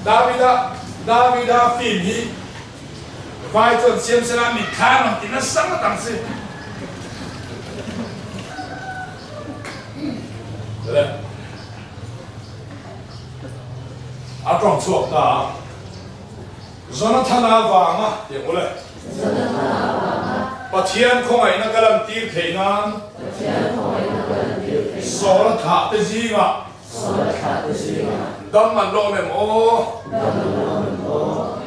Davida Davida film hi Vai chuan siam sela mitthla a rawn ti nasa ngawt ang si. Le. A tawng chhuak ta a. Jonathana vanga tih ang ule. Jonathana vanga. Pathian khawngaihna ka lantir theih nan. Pathian khawngaihna ka lantir theih nan. Sawl a thlah te zingah. Sawl a thlah te zingah. Dam an lawm em aw. Dam an lawm em aw.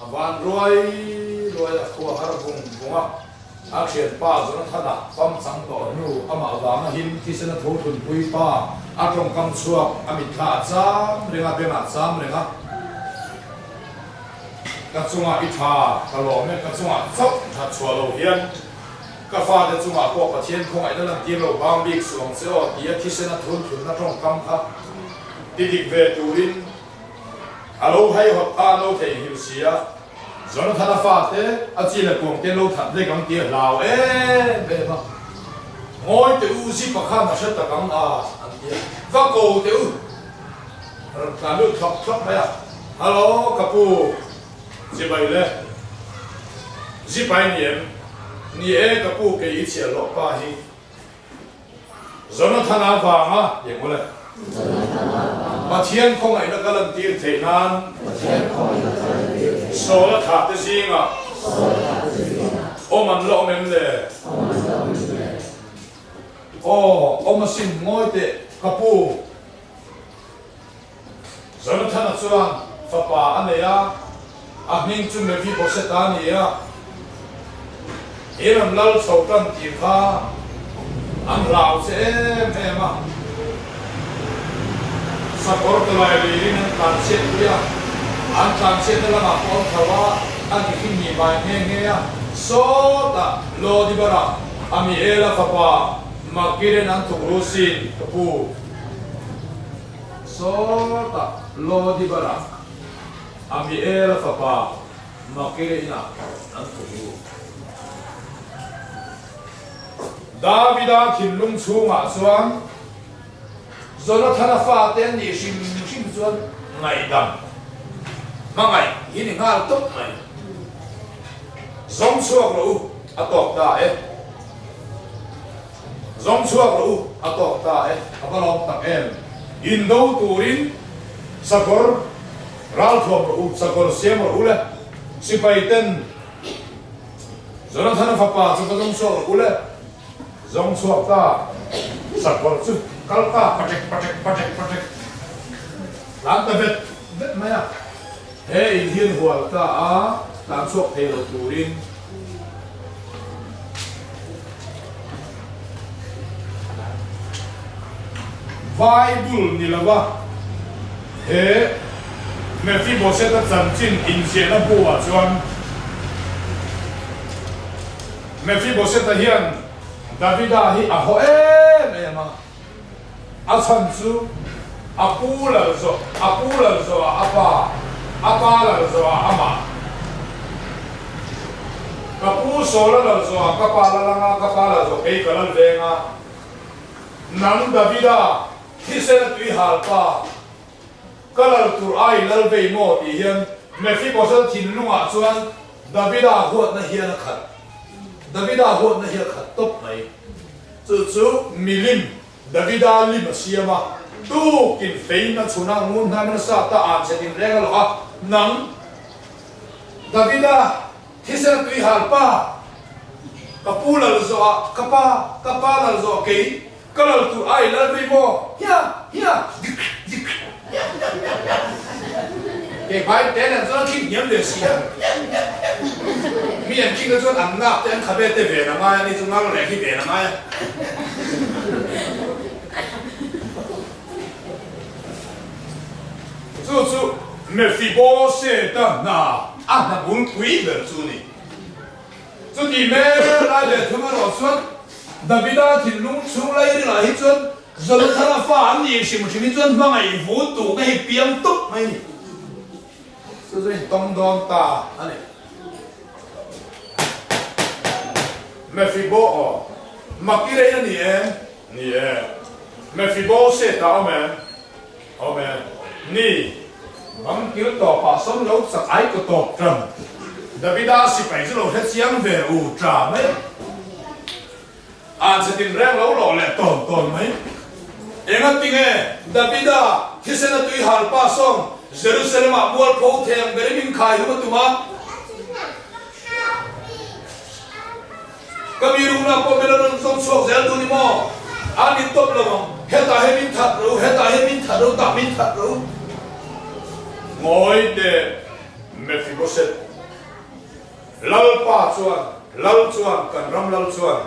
A van ruai ruai a khua har vung vung a, a thianpa Jonathana pamchang tawh hnu amah vanga him thisen a tho thunpui pa a tawngkam chhuak a mitthla a cham reng a, bengah a cham reng a, Ka chungah i tha ka lawm e, ka chungah chauh that chhuah lo hian ka fate chungah pawh Pathian khawngaihna lantir lo bang bik suh ang che aw tia thisen a thun thunna tawngkam kha ti dik ve turin A lo haihawt a, lo theihnghilh si a, Jonathana fate a chi leh kuang te lo that vek ang tih a hlau em em a. Ngawi teh u, Zipa khan a hre tak ang a, an ti a. Va ko teh u, rawn tlan lut thlawp thlawp mai a. Hallo, ka pu, Zibai le. Zipa i ni em? Ni e, ka pu, kei i chhiahhlawh pa hi. Jonathana vanga tih ang ule. Pathian khawngaihna ka lantir theih nan. Sawl a thlah te zingah. Awm an la awm em le? Aw, awm asin ngawi teh ka pu. Jonathana chuan fapa a nei a, a hming chu Mephibosheth-a a ni a. He ram lal chho tan tih kha an hlau che em em a, sakawr tawlai lirin an tlanchhiat pui a, an tlanchhiatna lamah pawh an tho a, an mihring nih vai nghe nghe a. Sawtah Lodibara, Amiela fapa Makiren an thuk ru sin, ka pu. Sawtah Lodibara, Amiela fapa Makire inah an thuk ru. Davida thinlung chhungah chuan Jonathana fate an nih hrim hrim chuan ngaihdam hmangaih hi ni nghal tawp mai. Zawng chhuak rawh u, a tawk ta e. Zawng chhuak rawh u, a tawk ta e. A va lawm tak em? Indo turin sakawr ralthuam rawh u, sakawr siam rawh u le. Sipai ten Jonathana fapa chu va zawng chhuak rawh u le. Zawng chhuak ta, sakawr chu kal ta patek patek patek patek tlan ta vet vet mai a. He in hian hual ta a, tlan chhuak thei lo turin. Bible ni lova he Mephibosheth-a chanchin inziahna bu-ah chuan Mephibosheth-a hian Davida hi a haw em em a. A chhan chu a pu lal zawh, a pu lal zawhah a pa, a pa lal zawhah amah. Ka pu Saula lal zawhah ka pa lal anga, ka pa lal zawh kei ka lal veng a. Nang Davida, thisen a tui hal pa, ka lal tur ai lal vei maw tih hian Mephibosheth thinlungah chuan Davida huatna hian a khat. Davida huatna hi a khat tawp mai. Chu chu milim, Davida lim a siam a, tukin fein a chhun a, ngun hnai nasa ta an chhe tin reng a lawk a, nang Davida thisen tui hal pa, ka pu lal zawh ah ka pa, ka pa lal zawh ah kei ka lal tur ai lal vei maw, hia, hia, dik, dik, hia, hia, hia, hia. Kei hmai te nen chuan an khing hniam ve si a. Mi an khing te chuan an nak te an khabe te ven a ngai a, ni chu ngal reng hi ven a ngai a. Chu chu Mephibosheth-a hna a hna bulpui ber chu a ni. Chuti hmel lai leh thung erawh chuan Davida thinlung chhung lairilah hi chuan Jonathana fa an nih hrim hrim hi chuan hmangaih vun tuhna hi piang tup mai a ni. Chu chu intawng dawn ta a ni. Mephibo aw. Makirei a ni em? Ni e. Mephibosheth a awm em? Awm e. Ni. Bang kil tawpah sawn lo chak ai ka tawp tan. Davida sipai chu lo hre chiang ve u ta mai. An chhe tin reng lo lawh leh tawn tawn mai. Engati nge Davida thisen a tui hal pa sawn Jerusalem-ah mualpho thei ang berin min khai hlum a tum a? Ka mi rukna pawh min rawn zawng chhuak zel duh ni maw? A ni tawp lo ang, hetah hian min that ro, hetah hian min that ro, tah min that ro. Ngawi teh Mephibosheth, Lalpa chuan, Lal chuan, kan ram Lal chuan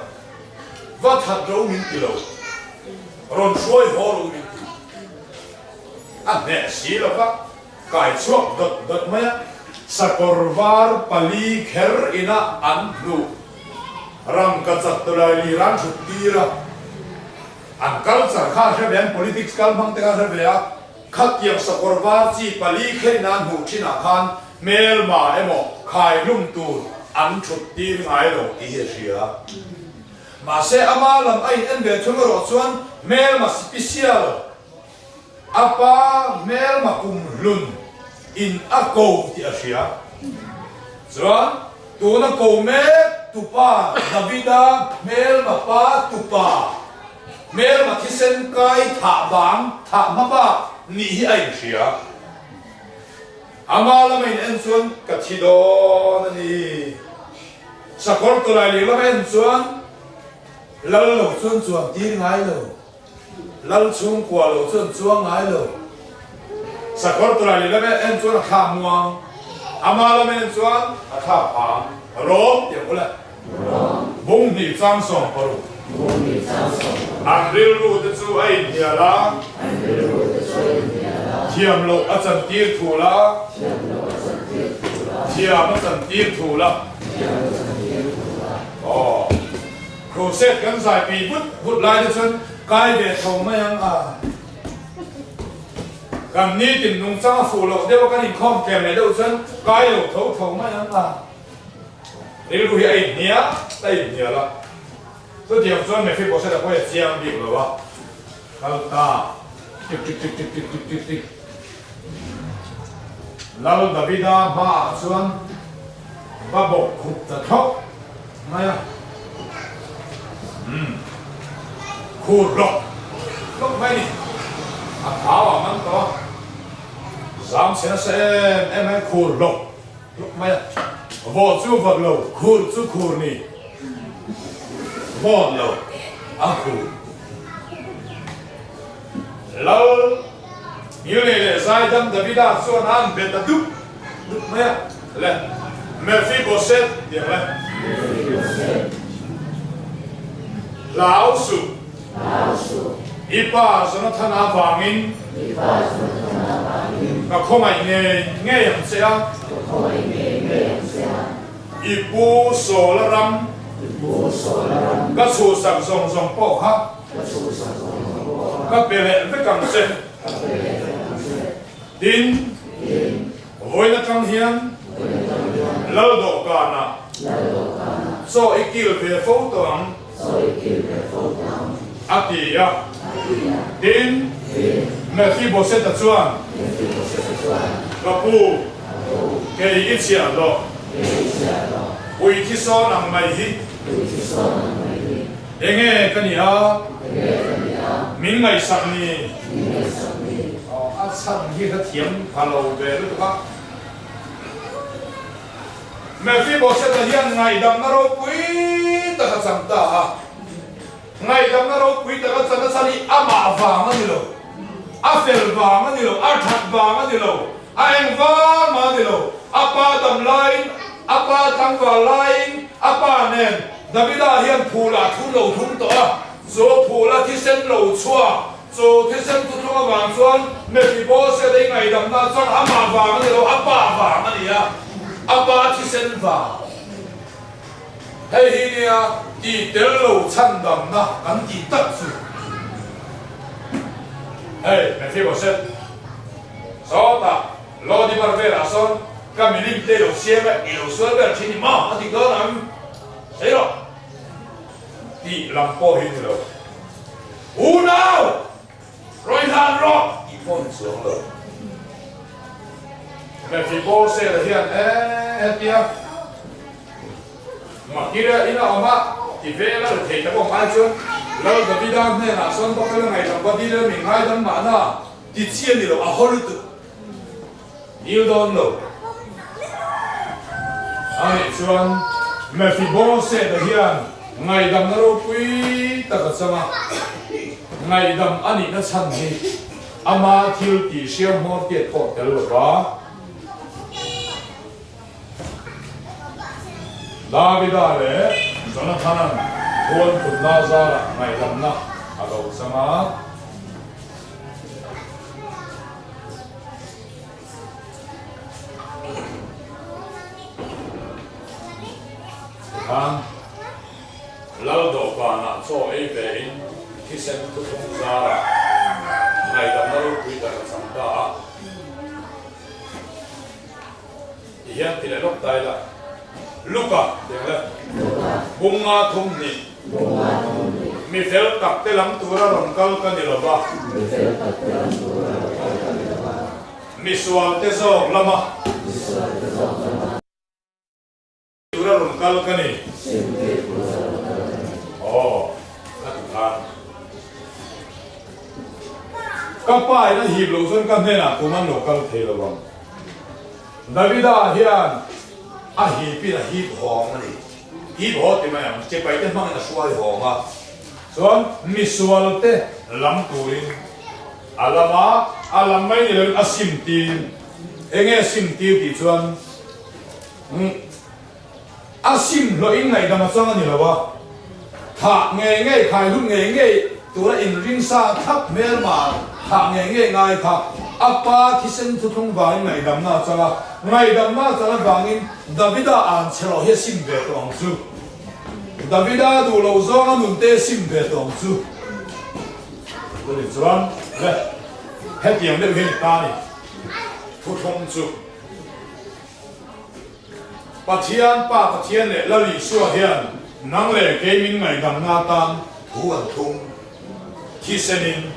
va that ro min ti lo, rawn hruai haw ro min ti. A hneh si lo va. Kai chhuak dawt dawt mai a, sakawr var pali kher ina an hnuh rangka chat tawlai lir an thut tir a, an culture kha a hre ve, an politics kal hmang te kha a hre ve a, khatiang sakawr var chi pali kher ina an hmuh thinah khan hmelma emaw khaihlum tur an thut tir ngai lo tih hi a hria. Mahse ama lam a in en ve thung erawh chuan hmelma sipisial A pa hmelma kum hlun in a ko tih a hria. Chuan tuna ko mek tupa Davida hmelma pa tupa hmelma thisen kai thah bang thah hma bak nih hi a inhria. Ama lama in en chuan ka thi dawn a ni. Sakawr tawlai leh lama en chuan lal lo chuan chuan tir ngai lo. Lal chhungkua lo chuan chuang ngai lo. Sakawr tawlai leh lam en chuan a thla muang, ama lam en chuan a thla phang. Rawm tih ang ule. Bung hnih chang 60. An rilru te chu a inhnial a. Thiam loh a chantir thul a. Thiam a chantir thul a. Aw. Crusade kan zai pi vut vut lai te chuan kai ve tho mai ang a. Kan nitin nungchang a fuh loh deuh a kan inkhawm tlem leh deuh chuan kai lo tho tho mai ang a. Rilru hi a inhnial a inhnial a. Chutiang chuan Mephibosheth a pawh hi a chiang bik lo a. Kal ta. Tik tik tik tik tik tik tik tik. Lal Davida hmaah chuan va bawk khup ta thlawk mai a. Umm. Khur hlawk hlawk mai a ni. A thau ah man tawh a. Zam chhe nasa em em mai khur hlawk hlawk mai a. Vawh chu vawt lo, khur chu khur ni. Vawt lo, a khur. Lal Ngilnei leh Zaidam Davida chuan a an bet a dup dup mai a, le Mephibosheth tih ang le. Hlau suh. I pa Jonathana vangin ka khawngaih ngei ngei ang che a. I pu Saula ram ka chhuhsak zawng zawng pawh kha Ka pe leh vek ang che. Tin, vawiin atang hian Lal dawhkanah chaw i kil ve fo tawh ang, a ti a. Tin, Mephibosheth-a chuan, Ka pu, kei i chhiah hlawh, ui thi sawn ang mai hi. Enge ka ni a? Min ngaihsak ni? A chhan hi ka thiam pha lo ve lutuk a. Mephibosheth-a hian ngaihdamna ropui tak a chang ta a. Ngaihdamna ropui tak a chan a chhan hi amah vang a ni lo, a fel vang a ni lo, a that vang a ni lo. A engvang mah a ni lo. A pa dam laiin, a pa tlangval laiin, a pa nen Davida hian phul ah thu lo thlung tawh a. Chu phul a thisen lo chhuak, chu thisen thuthlung avang chuan Mephibosheth a ingaihdamna chuan amah vang a ni lo, a pa vang a ni a, a pa thisen vang. Hei hi nia tih tel lo chhandamna kan tih tak chu. Hei Mephibosheth, sawtah Lodibar velah sawn ka milim te lo siam a, i lo sual ber thin i maw a ti dawn ang, sawi rawh tih lam pawh hi ni lo. Unau! Rawi hlan rawh tih pawh ni chuang lo. Mephibosheth hian e hetia Makira ina awm a ti vel a ri thei tak awm ai chuan Lal Davida hnenah sawn va kal a ngaidam va dil a mi ngaidam mahna ti chi a ni lo a haw lutuk dil dawn lo. Anih chuan Mephibosheth hian ngaihdamna ropui tak a chang a, ngaihdam a nihna chhan hi ama thil tih hriam hmawr tiat pawh tel lo va. Davida leh Jonathana'n huan thutna zarah ngaihdamna a lo chang a. Tikhan Lal dawhkanah chaw ei ve in thisen thuthlung zarah ngaihdamna ropui tak a chang ta a. Ti hian ti leh lawk ta ila. Luka tih ang le. Bunga thum hnih. Mi fel tak te lam tura rawn kal ka ni lo va. Mi sual te zawk lama. Tura rawn kal ka ni. Aw, ka ti khan. Ka pa in a hip loh chuan ka hnenah kum an lo kal thei lo ang. Davida hian a hipin a hip hawng a ni. Hip haw ti mai ang, chipai te hmangin a hruai hawng a. Chuan misual te lam turin a lam a, a lam mai ni loin a sim tir. Enge sim tir tih chuan A sim hlawhin ngaihdam a chang a ni lo a, thah ngei ngei, khaihlum ngei ngei tura inring sa thlap hmelma thah ngei ngei ngai kha a pa thisen thuthlung vangin ngaihdamna a chang a, ngaihdamna a chang avangin Davida an chhe loh hi a sim ve tawh ang chu. Davida duh loh zawnga nunte a sim ve tawh ang chu. Chutih chuan le hetiang deuh hian i ta ni thuthlung chu. Pathian, Pa Pathian leh Lal Isua hian nang leh kei min ngaihdamna atan thu an thum. Thisenin,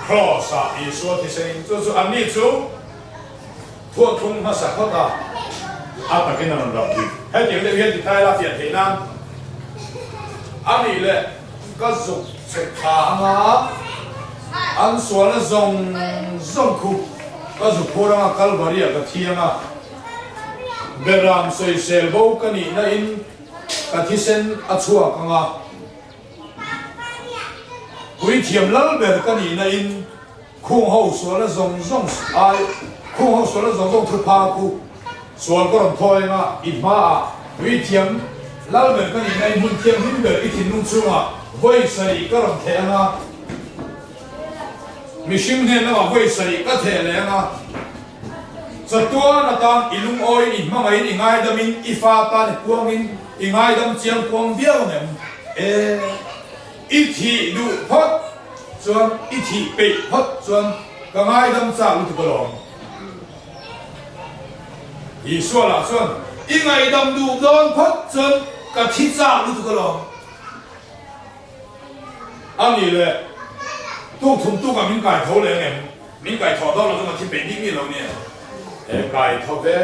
Kraws-ah Isua thisenin chu chu anni chu thu an thlung hmasa phawt a, a takin a rawn rap bik. Hetiang deuh hian ti thaila fiah theih nan a nih leh ka zuk chhuk thla anga an sualna zawng zawng khu Ka zu phur anga Kalvari ah ka thi anga, Beram sawisel bo ka nihna in ka thisen a chhuak anga, Puithiam lal ber ka nihna in khung ho sualna zawng zawng ai khung ho sualna zawng zawng thupha khu sual ka rawn thawi anga i hmaah Puithiam lal ber ka nihna in hmun thianghlim ber i thinlung chungah vawi sarih ka rawn theh anga, Mihring hnen lamah vawi sarih ka theh leh anga, chatuan atan i lungawiin i hmangaihin i ngaidamin i fa tan i puangin i ngaidam chiang kuang viau ang em? E, i thih duh phawt chuan, i thih peih phawt chuan ka ngaidam chak lutuk alawm. Isua lah chuan, I ngaidam duh dawn phawt chuan ka thi chak lutuk alawm. A nih leh, tuk thum tuk ah min kai tho leh ang em? Min kai tho dawn lo chu ka thi peih bik mi lo nia. E kai tho ve.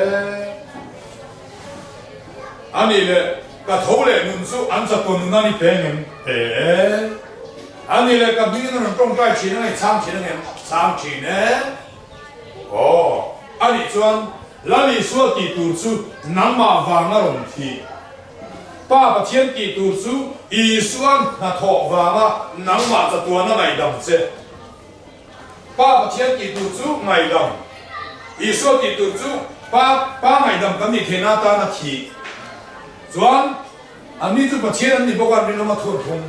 A nih leh, ka tho leh nun chu an chatuan nun a ni pe ang em? Pe e. A nih leh, ka hmingin a rawn tawngtai thin ang e, chhang thin ang em? Chhang thin e. Aw, a nih chuan Lal Isua tih tur chu nangmah vang a rawn thih. Pa Pathian tih tur chu Isua'n hnathawh vanga nangmah chatuana ngaihdam che. Pa Pathian tih tur chu ngaihdam. Isua tih tur chu Pa Pa ngaihdam kan nih theihna atana thih chuan anni chu Pathian an ni bawk a, an rinawm a thur thung.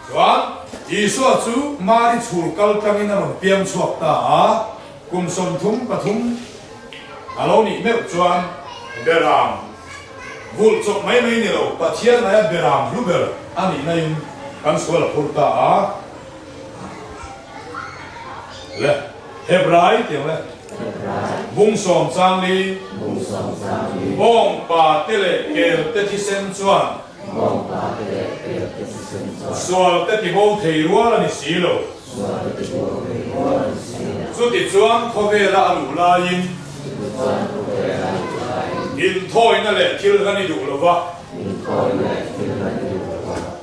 Chuan Isua chu Mari chhul kal tlangin a rawn piang chhuak ta a, kum 33 a lo nih meuh chuan Beram vulh chawp mai mai ni lo, Pathian aia Beram hlu ber a nihna in kan sual a phur ta a. Le Hebrai tiang le Bung 14 Bawngpa te leh kel te thisen chuan Sual te tibo thei rual a ni si lo. Chuti chuan khawvela a luh laiin inthawina leh thil hlan i duh lo va.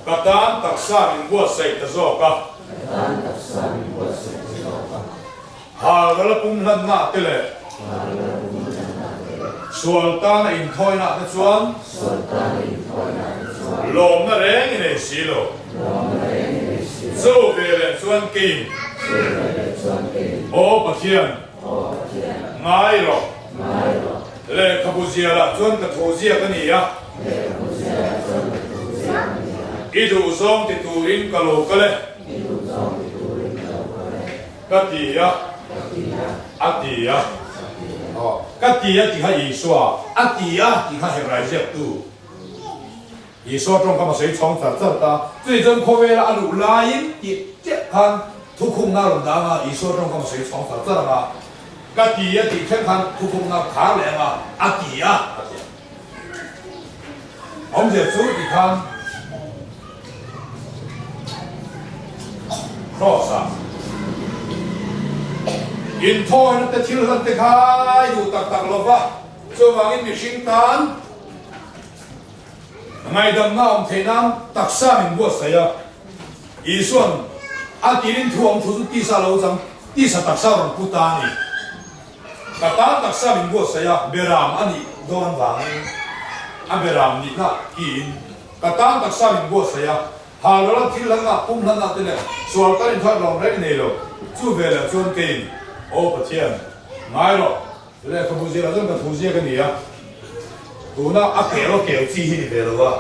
Ka tan taksa min buatsaih ta zawk a. Halral a pum hlanna te leh sual tana inthawina te chuan lawmna reng i nei si lo. Chu veleh chuan keiin, Aw Pathian, ngai rawh. Lehkhabu zialah chuan ka tho ziak a ni a. I duhzawng ti turin ka lo kal e. Ka ti a, a ti a. Ka ti a tih kha Isua, a ti a tih kha Hebrai ziaktu. Isua tawngkam a sawi chhawng char char ta. Chutih chuan khawvela a luh laiin tih chiah khan thukhumna a rawn dang a, Isua tawngkam a sawi chhawng char char ang a. Ka ti a tih thleng khan thukhumna khar leh ang a, a ti a, a ti a. Awmzia chu ti khan Cross ah inthawina te thil hlan te kha i duh tak tak lo va, chuvangin mihring tan Ngaihdamna awm theih nan taksa min buatsaih a, Isua'n a tirin thu awm thu chu tisa lo chang, tisa taksa rawn pu ta a ni. Ka tan taksa min buatsaih a, beram a nih dawn vangin a beram nihna tiin ka tan taksa min buatsaih a, halral thil hlanna, pum hlanna te leh sual kan inthawih lawm reng nei lo. Chu velah chuan keiin, Aw Pathian, ngai rawh, Lehkhabu zirah chuan ka thu ziak a ni a, tuna a keu a keu chi hi ni ve lo a.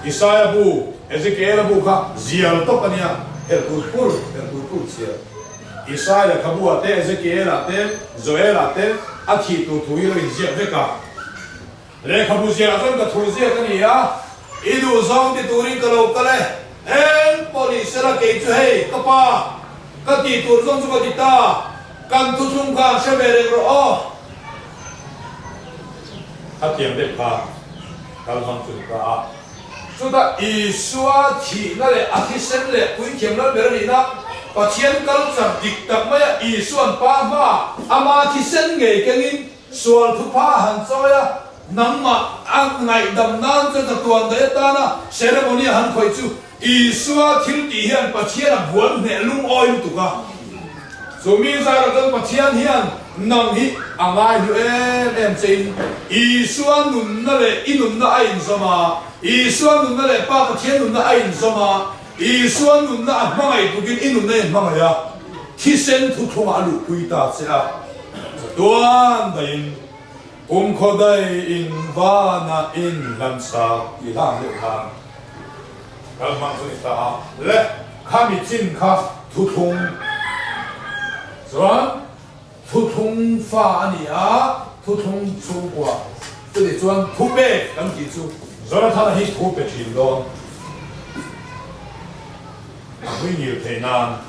Isaia bu, Ezekiela bu kha zial tawp a nia, herh tur pur, herh tur pur chhiar. Isaia lehkhabu ah te, Ezekiela te, Joela te a thih tur thu hi lo inziak vek a. Lehkhabu ziahah chuan ka thu ziak a ni a, I duhzawng ti turin ka lo kal e, eng pawh ni sela kei chu hei ka pa, ka tih tur zawng chu ka ti ta, kan thuthlung kha an hre ve reng rawh aw. Khatiang deuh kha kal hmang chu ni ta a. Chutah Isua thihna leh a thisen leh puithiam lal ber a nihna, Pathian kal chak dik tak maia Isua'n Pa hmaah ama thisen ngei kengin Sual thupha a han chawi a, nangmah a ngaihdam nan chuan chatuan daih atana ceremony a han khawih chu Isua thil tih hian Pathian a buan hneh lungawi lutuk a. Chu mi zarah chuan Pathian hian nang hi a ngaihlu em em chein Isua nunna leh i nunna a inzawm a, Isua nunna leh Pa Pathian nunna a inzawm a, Isua nunna a hmangaih tukin i nunna i hmangaih a, thisen thuthlungah a luhpui ta che a. Chatuan daihin kumkhaw daihin vana in hlan sak tih hlang deuh khan kal hmang chu ni ta a le, khami chin kha thuthlung chuan thuthlung fa a ni a, thuthlung chhungkua chutih chuan thupek kan tih chu Jonathana hi thu pe thin dawn a hui ngil theih nan.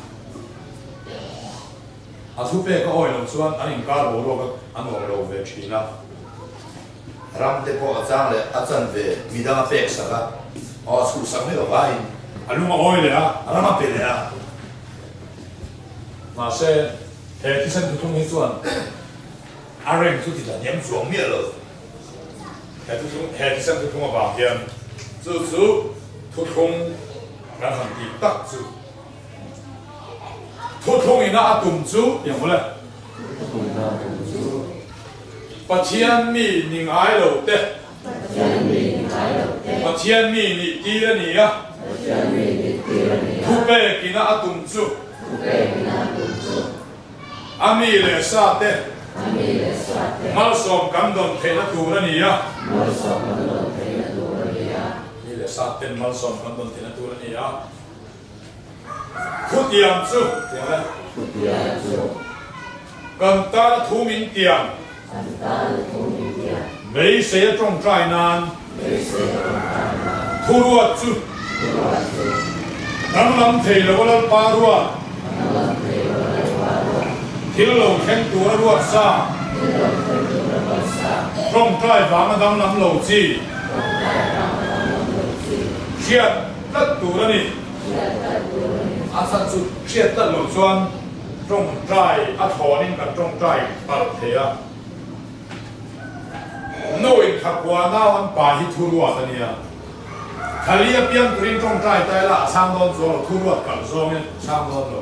A thu pek a awi loh chuan an inkar boruak a nuam lo ve thin a. Ram te pawh a chang leh a chan ve midang a pek sak a, aw a chhuhsak mai lo vaiin. A lung a awi leh a, ram a pe leh a. Mahse, he thisen thuthlung hi chuan a reng chu ti hniam chuang miah lo. He thuthlung, he thisen thuthlung avang hian chu chu thuthlung kan han tih tak chu. Thuthlung ina a tum chu tiang mawle. Pathian mi ni ngai lo te. Pathian mi nih tir a ni a. Thupek ina a tum chu. A mi leh sa te malsawm kan dawn theihna tur a ni a. Mi leh sa ten malsawm kan dawn theihna tur a ni a. Thutiam chu tiang le. Kan tana thu min tiam. Beisei a tawngtai nan. Thuruat chu. Danglam thei lo a Lalpa ruat. Thil lo thleng tur a ruat sa. Tawngtai vanga danglam lo chi. Hriat tlat tur a ni. A chhan chu hriat tlat loh chuan tawngtai a thlawnin kan tawngtai palh thei a. Nu in thakua nau an pa hi thuruat a nia. Thali a piang turin tawngtai ta ila a chhang dawn chuang lo, thuruat kalh zawngin a chhang dawn lo.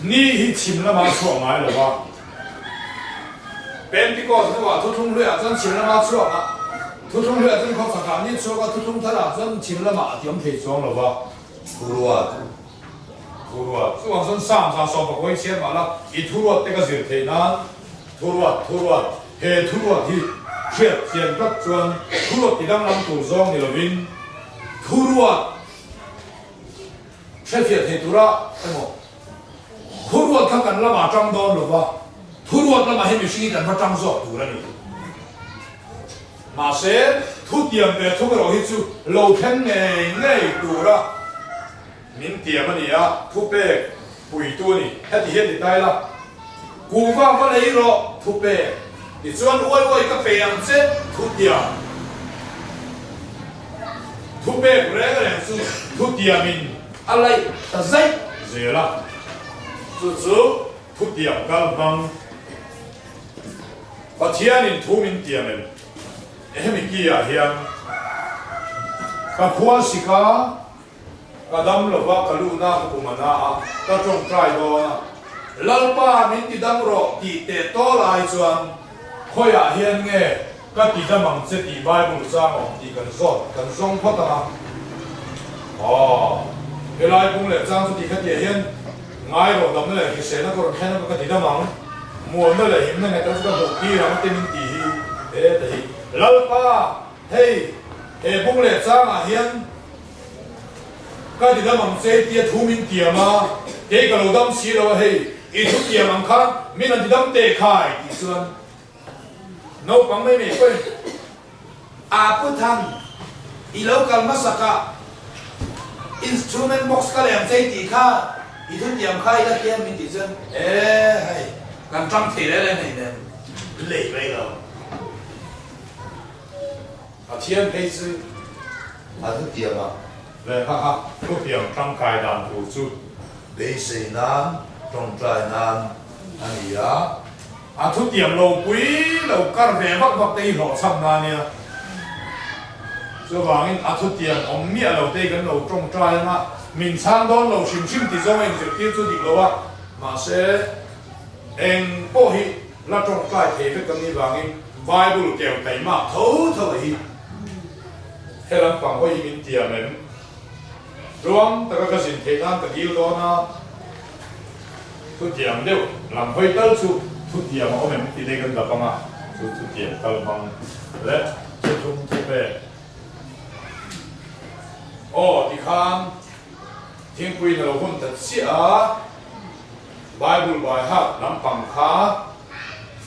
Ni hi chhim lamah a chhuak ngai lo va. Pentecost hnuah thuthlung hluiah chuan chhim lama a chhuak a, thuthlung hluiah chuan khawchhakah ni chhuak a, thuthlung tharah chuan chhim lamah a tiawm thei chuang lo va. Thuruat. Thuruat. Chuvang chuan Psalm 110 i chhiar mah la, i thuruat te ka zir theih nan thuruat, thuruat, he thuruat hi hriat chian tlat chuan thuruat ti danglam tur zawng ni lovin thuruat, Hrefiah thei tura emaw thuruat kha kan lamah tang dawn lo va, thuruat lamah hi mihring hi kan va tang zawk tur a ni. Mahse, thutiam ve thung erawh hi chu lo thleng ngei ngei tura min tiam a ni a, thupek puitu a ni. Heti hian ti ta ila, Kuhva va lei rawh, thupek. Tichuan uai uai ka pe ang che, thutiam. Thupek reng reng chu thutiamin a laih ta zaih zel a, chu chu thutiam kal hmang Pathianin thu min tiam em? Hemi kiah hian ka khua sika Ka dam lova ka luhna ka kum a na a, ka tawngtai dawn a, Lalpa min ti dam rawh tih teh tawl ai chuan khawiah hian nge ka ti dam ang che tih Bible chang a awm tih kan zawt kan zawng phawt ang a. Aw, helai bung leh chang chu tih kha tihah hian ngai rawh damna leh hriselna ka rawn thlen a ka ti dam ang, muanna leh himna nghet ang chu ka hmuh tir ang te min tih hi heta hi Lalpa hei he bung leh changah hian Ka ti dam ang che tia thu min tiam a, kei ka lo dam si lo a hei, i thu tiam ang khan min han ti dam teh khai tih chuan naupang mai mai pawhin A pu Thang, i lo kal hmasak a, instrument box ka leh ang che i tih kha, i thu tiam kha i la tiam min tih chuan e hei, kan tang thei reng reng hei nen lei mai lo. Pathian phei chu a thutiam a. Lehkha kha thutiam tangkai dan tur chu. Beisei nan, tawngtai nan a ni a. A thutiam lo pui lo kar ve vak vak te hi hlawhchham na nia. Chuvangin a thutiam awm miah lo te hi kan lo tawngtai anga min chhang dawn lo hrim hrim ti zawng a inzirtir chu dik lo a. Mahse eng pawh hi La tawngtai thei vek kan nih vangin Bible keu taima tho tho a hi he lampang hawi hi min tiam em? Tluang taka ka zin theih nan ka dil dawn a, thutiam deuh lam hawi tal chu thutiam a awm em tih te kan dap ang a, chu thutiam kal hmang leh thuthum thupek aw tikhan thingpui in a lo hun ta chiah a. Bible by heart lampang kha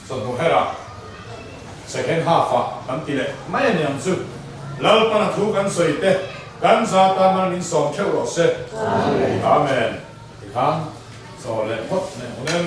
chawhnu herah second half ah kan ti leh mai a niang chu. Lalpan a thu kan sawi te kan za ta mal min sawm theuh rawh se. Amen. Tikhan chaw leh phawt leh hun em.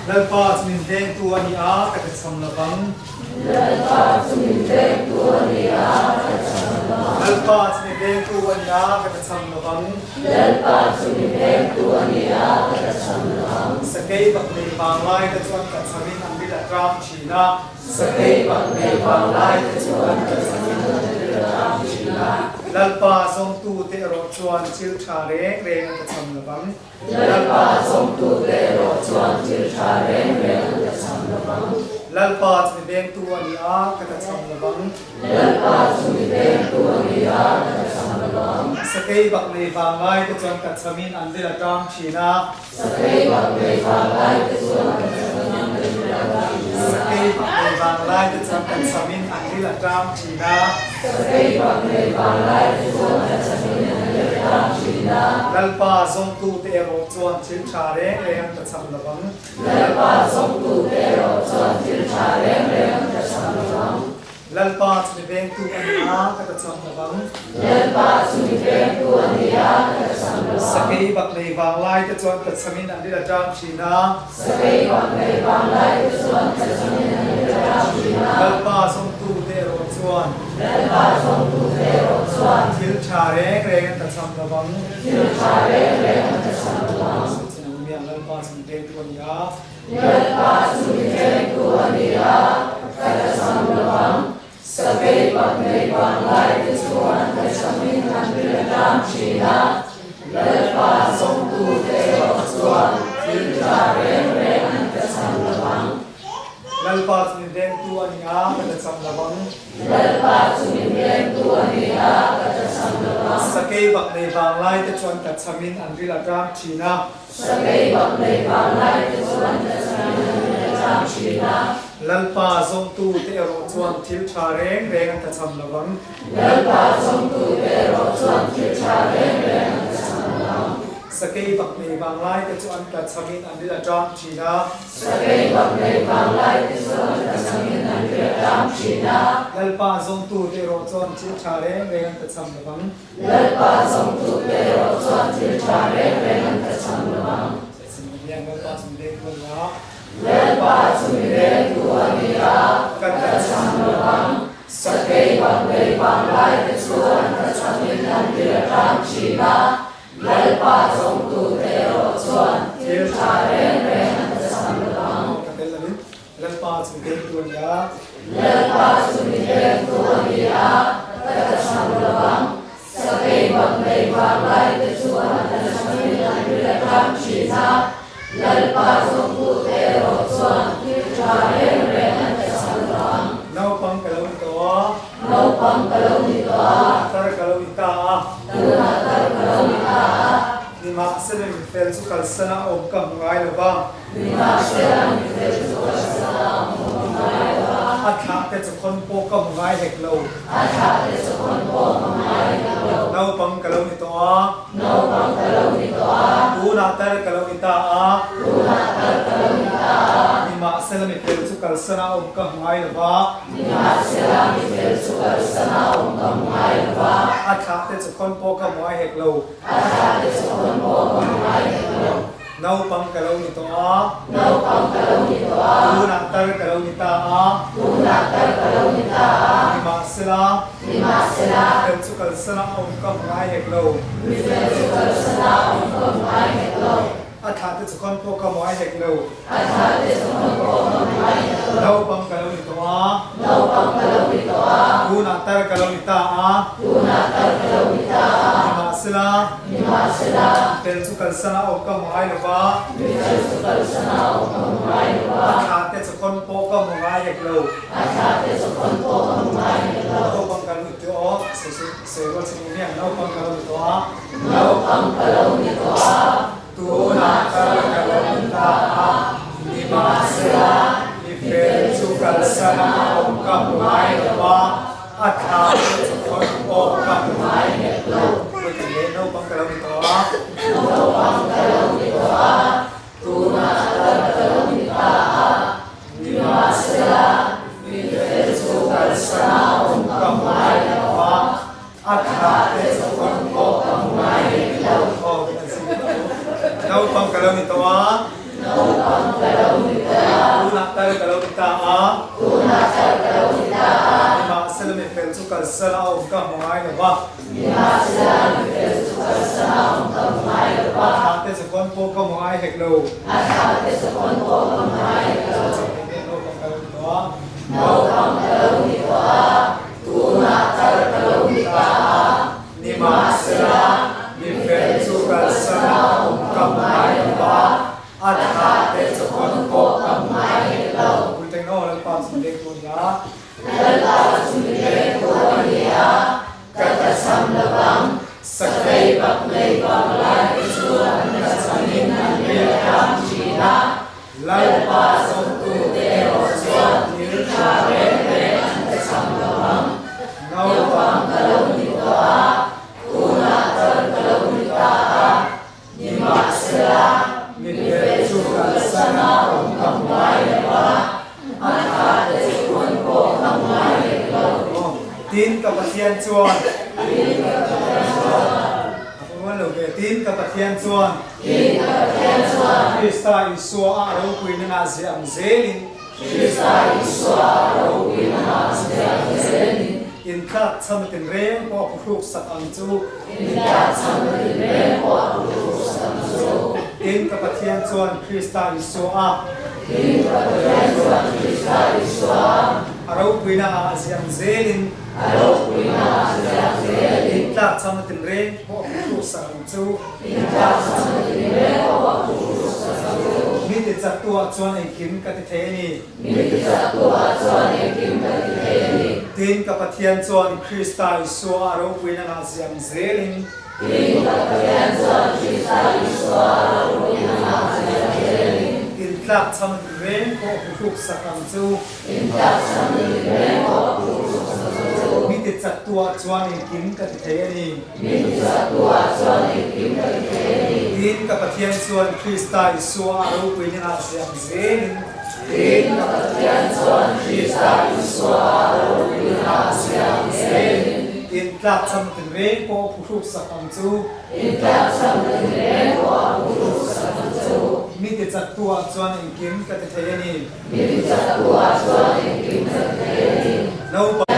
Lalpa chu min vengtu a ni a, ka tlachham lovang. Lalpa chu min vengtu a ni a, ka tlachham lovang. Lalpa chu mi vengtu a ni a, ka tlachham lovang. Lalpa chu mi vengtu a ni a, ka tlachham lovang. Sakei bak nei vanglai te chuan tlachhamin an ril a tram thin a. Sakei bak nei vanglai te chuan tlachhamin an ril a tram thin a. Lalpa zawngtute erawh chuan thil tha reng reng an tlachham lovang. Lalpa zawngtute erawh chuan thil tha reng reng an tlachham lovang. Lalpa chu mi vengtu a ni a, ka tlachham lovang. Lalpa chu mi vengtu a ni a, ka tlachham lovang. Sakei bak nei vanglai te chuan tlachhamin an ril a tang thin a. Sakei bak nei vanglai te chuan tlachhamin an ril a tang thin a. Sakei bak nei vanglai te chuan tlachhamin an ril a tang thin a. Sakei bak nei vanglai te chuan tlachhamin an ril a tang thin a. Lalpa zawngtute erawh chuan thil tha reng reng an tlachham lovang. Lalpa zawngtute erawh chuan thil tha reng reng an tlachham lovang. Lalpa chu mi vengtu a ni a, ka tlachham lovang. Lalpa chu mi vengtu a ni a, ka tlachham lovang. Sakei bak nei vanglai te chuan tlachhamin an ril a tang thin a. Sakei bak nei vanglai te chuan tlachhamin an ril a tang thin a. Lalpa zawngtute erawh chuan. Lalpa zawngtute erawh chuan. Thil tha reng reng an tlachham lovang. Thil tha reng reng an tlachham lovang. Lalpa chu mi vengtu a ni a. Lalpa chu mi vengtu a ni a, ka tlachham lovang. Sakei pak nei vanglai te chuan tlachhamin an ril a tang thin a. Lalpa zawngtute erawh chuan thil tha reng reng an tlachham lovang. Lalpa chu mi vengtu a ni a, ka tlachham lovang. Lalpa chu mi vengtu a ni a, ka tlachham lovang. Sakei bak nei vanglai te chuan tlachhamin an ril a tang thin a. Sakei bak nei vanglai te chuan tlachhamin an ril a tang thin a. Lalpa zawngtu te erawh chuan thil tha reng reng an tlachham lovang. Lalpa zawngtu te erawh chuan thil tha reng reng an tlachham lovang. Sakei bak nei vanglai te chu an tlachhamin an ril a tang thin a. Sakei bak nei vanglai te chu an tlachhamin an ril a tang thin a. Lalpa zawngtu te erawh chuan thil tha reng reng an tlachham lovang. Lalpa zawngtu te erawh chuan thil tha reng reng an tlachham lovang. Lalpa chu mi vengtu a ni a. Lalpa chu mi vengtu a ni a, ka tlachham lovang. Sakei bak nei vanglai te chu an tlachhamin an ril a tang thin a. Lalpa chawngtute erawh chuan thil tha reng reng an tlachham lo ang. Ka tel lovin Lalpa chu mi dengtu a ni a. Lalpa chu mi dengtu a ni a, ka tlachham lo ang. Sakei bak nei vang laite chu an tlachhamin an ril a tlang thin a. Lalpa chawngtute erawh chuan thil tha reng reng an tlachham lo ang. Naupang ka lo ni tawh a. Naupang ka lo ni tawh a. Tar ka lo ni ta a. Tunah tar ka lo ni ta a. Nimahsela mi fel chu kalsan a awm ka hmu ngai lo va. Nimahsela mi fel chu kalsan a awm ka hmu ngai lo va. A thlah te chu khawn pawh ka hmu ngai hek lo. A thlah te chu khawn pawh ka hmu ngai hek lo. Naupang ka lo ni tawh a. Naupang ka lo ni tawh a. Tunah tar ka lo ni ta a. Tunah tar ka lo ni ta a. Nimahsela mi fel chu kalsan a awm ka hmu ngai lo va. Nimahsela mi fel chu kalsan a awm ka hmu ngai lo va. A thlah te chu khawn pawh ka hmu ngai hek lo. A thlah te chu khawn pawh ka hmu ngai hek lo. Naupang ka lo ni tawh a. Naupang ka lo ni tawh a. Tunah tar ka lo ni ta a. Tunah tar ka lo ni ta a. Nimahsela. Nimahsela. Mi fel chu kalsan a awm ka hmu ngai hek lo. Mi fel chu kalsan a awm ka hmu ngai hek lo. A thlah te chu khawn pawh ka hmu ngai hek lo. A thlah te chu khawn pawh ka hmu ngai hek lo. Naupang ka lo ni tawh a. Naupang ka lo ni tawh a. Tunah tar ka lo ni ta a. Tunah tar ka lo ni ta a. Nimahsela. Nimahsela. Mi fel chu kalsan a awm ka hmu ngai lo va. Mi fel chu kalsan a awm ka hmu ngai lo va. A thlah te chu khawn pawh ka hmu ngai hek lo. A thlah te chu khawn pawh ka hmu ngai hek lo. Naupang ka lo ni tawh a, sawi rual chhung hian naupang ka lo ni tawh a. Naupang ka lo ni tawh a. Tunah kal ka lo ni ta a, nimahsela mi fel chu kalsan a awm ka hmu ngai lo va, a thlah te chu khawn pawh ka hmu ngai hek lo. Pawi leh naupang ka lo ni tawh a. Naupang ka lo ni tawh a, tunah kal ka lo ni ta a, nimahsela mi fel chu kalsan a awm ka hmu ngai lo va, A thlah te chu khawn pawh ka hmu ngai hek lo. Naupang ka lo ni tawh a. Naupang ka lo ni tawh a. Tunah tal ka lo ni ta a. Tunah tal ka lo ni ta a. Nimahsela mi fel chu kalsan a awm ka hmu ngai lo va. Nimahsela mi fel chu kalsan a awm ka hmu ngai lo va. A thlah te chu khawn pawh ka hmu ngai hek lo. A thlah te chu khawn pawh ka hmu ngai hek lo. Naupang ka lo ni tawh a. Naupang ka lo ni tawh a. Tunah kal ka lo ni ta a, nimahsela mi fel chu kalsan a awm ka hmu ngai lo va, a thlah te chu khawn pawh ka hmu ngai hek lo. Puiteng aw, Lalpa chu mi lengtu a ni a. Lalpa chu mi lengtu a ni a, ka tlachham lo vang. Sakei bak nei vang lai te chu an tlachhamin an ril a tlang thin a. Lalpa zawngtute erawh chuan thil tha reng reng an pe cham lo ang. Naupang ka lo ni tawh a, tunah tal ka lo ni ta a, nimahsela mi fel chu kalsan a awm ka hmu ngai lo a, a tha te chu hawn pawh ka hmu ngai lek lo. Tin ka Pathian chuan. Tin ka Pathian chuan. A hmu lo ve. Tin ka Pathian chuan. Tin, a Pathian chuan. Krista Isua a ropuina ngah zia ang zelin. Krista Isua a ropuina ngah zia ang zelin. Intlak cham tinreng pawh a phuhruk sak ang chu. Intlak cham tinreng pawh a phuhruk sak ang chu. Tin, ka Pathian chuan Krista Isua a. Tin, ka Pathian chuan Krista Isua a. A ropuina ngah zia ang zelin. A ropuina ngah zia ang zelin. Intlak cham tinreng pawh a phuhruk sak ang chu. Mi ti chaktuah chuan engkim ka ti thei a ni. Tin, ka Pathian chuan Krista Isua a ropuina ngah ziang zelin. Intlakchham reng pawh huhruk sak ang chu. Mi ti chaktuah chuan engkim ka ti thei a ni. Min chaktuah chuan engkim ka ti thei a ni. Tin, ka Pathian chuan Krista Isua a ropui nangah ziak zelin. Tin, ka Pathian chuan Krista Isua a ropui nangah ziak zelin. Intlakchham tinreng pawh a phuhruk sak ang chu. Intlakchham tinreng pawh a phuhruk sak ang chu. Mi ti chaktuah chuan engkim ka ti thei a ni. Mi ti chaktuah chuan engkim ka ti thei a ni. Naupang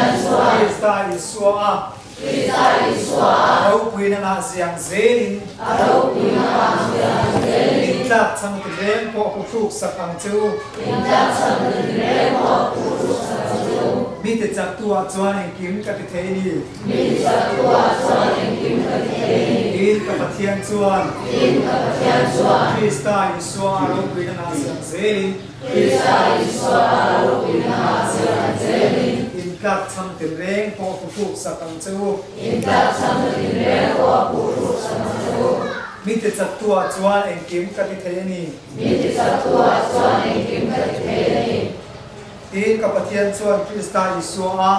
Krista Isua a. Krista Isua a. A ropuina ngah ziang zelin. A ropuina ngah ziang zelin. In tlakchham tinreng pawh a puthruk sak ang che u. In tlakchham tinreng pawh a puthruk sak ang che u. Mi tichaktu ah chuan engkim ka ti thei ni. Mi tichaktu ah chuan engkim ka ti thei ni. Tin, ka Pathian chuan. Tin, ka Pathian chuan. Krista Isua a ropuina ngah ziang zelin. Krista Isua a ropuina ngah ziang zelin. In tlakchham tinreng pawh a puthruk sak ang che u. In tlakchham tinreng pawh a puthruk sak ang che u. Mi tichaktu ah chuan engkim ka ti thei a ni. Mi tichaktu ah chuan engkim ka ti thei a ni. Tin, ka Pathian chuan Krista Isua a.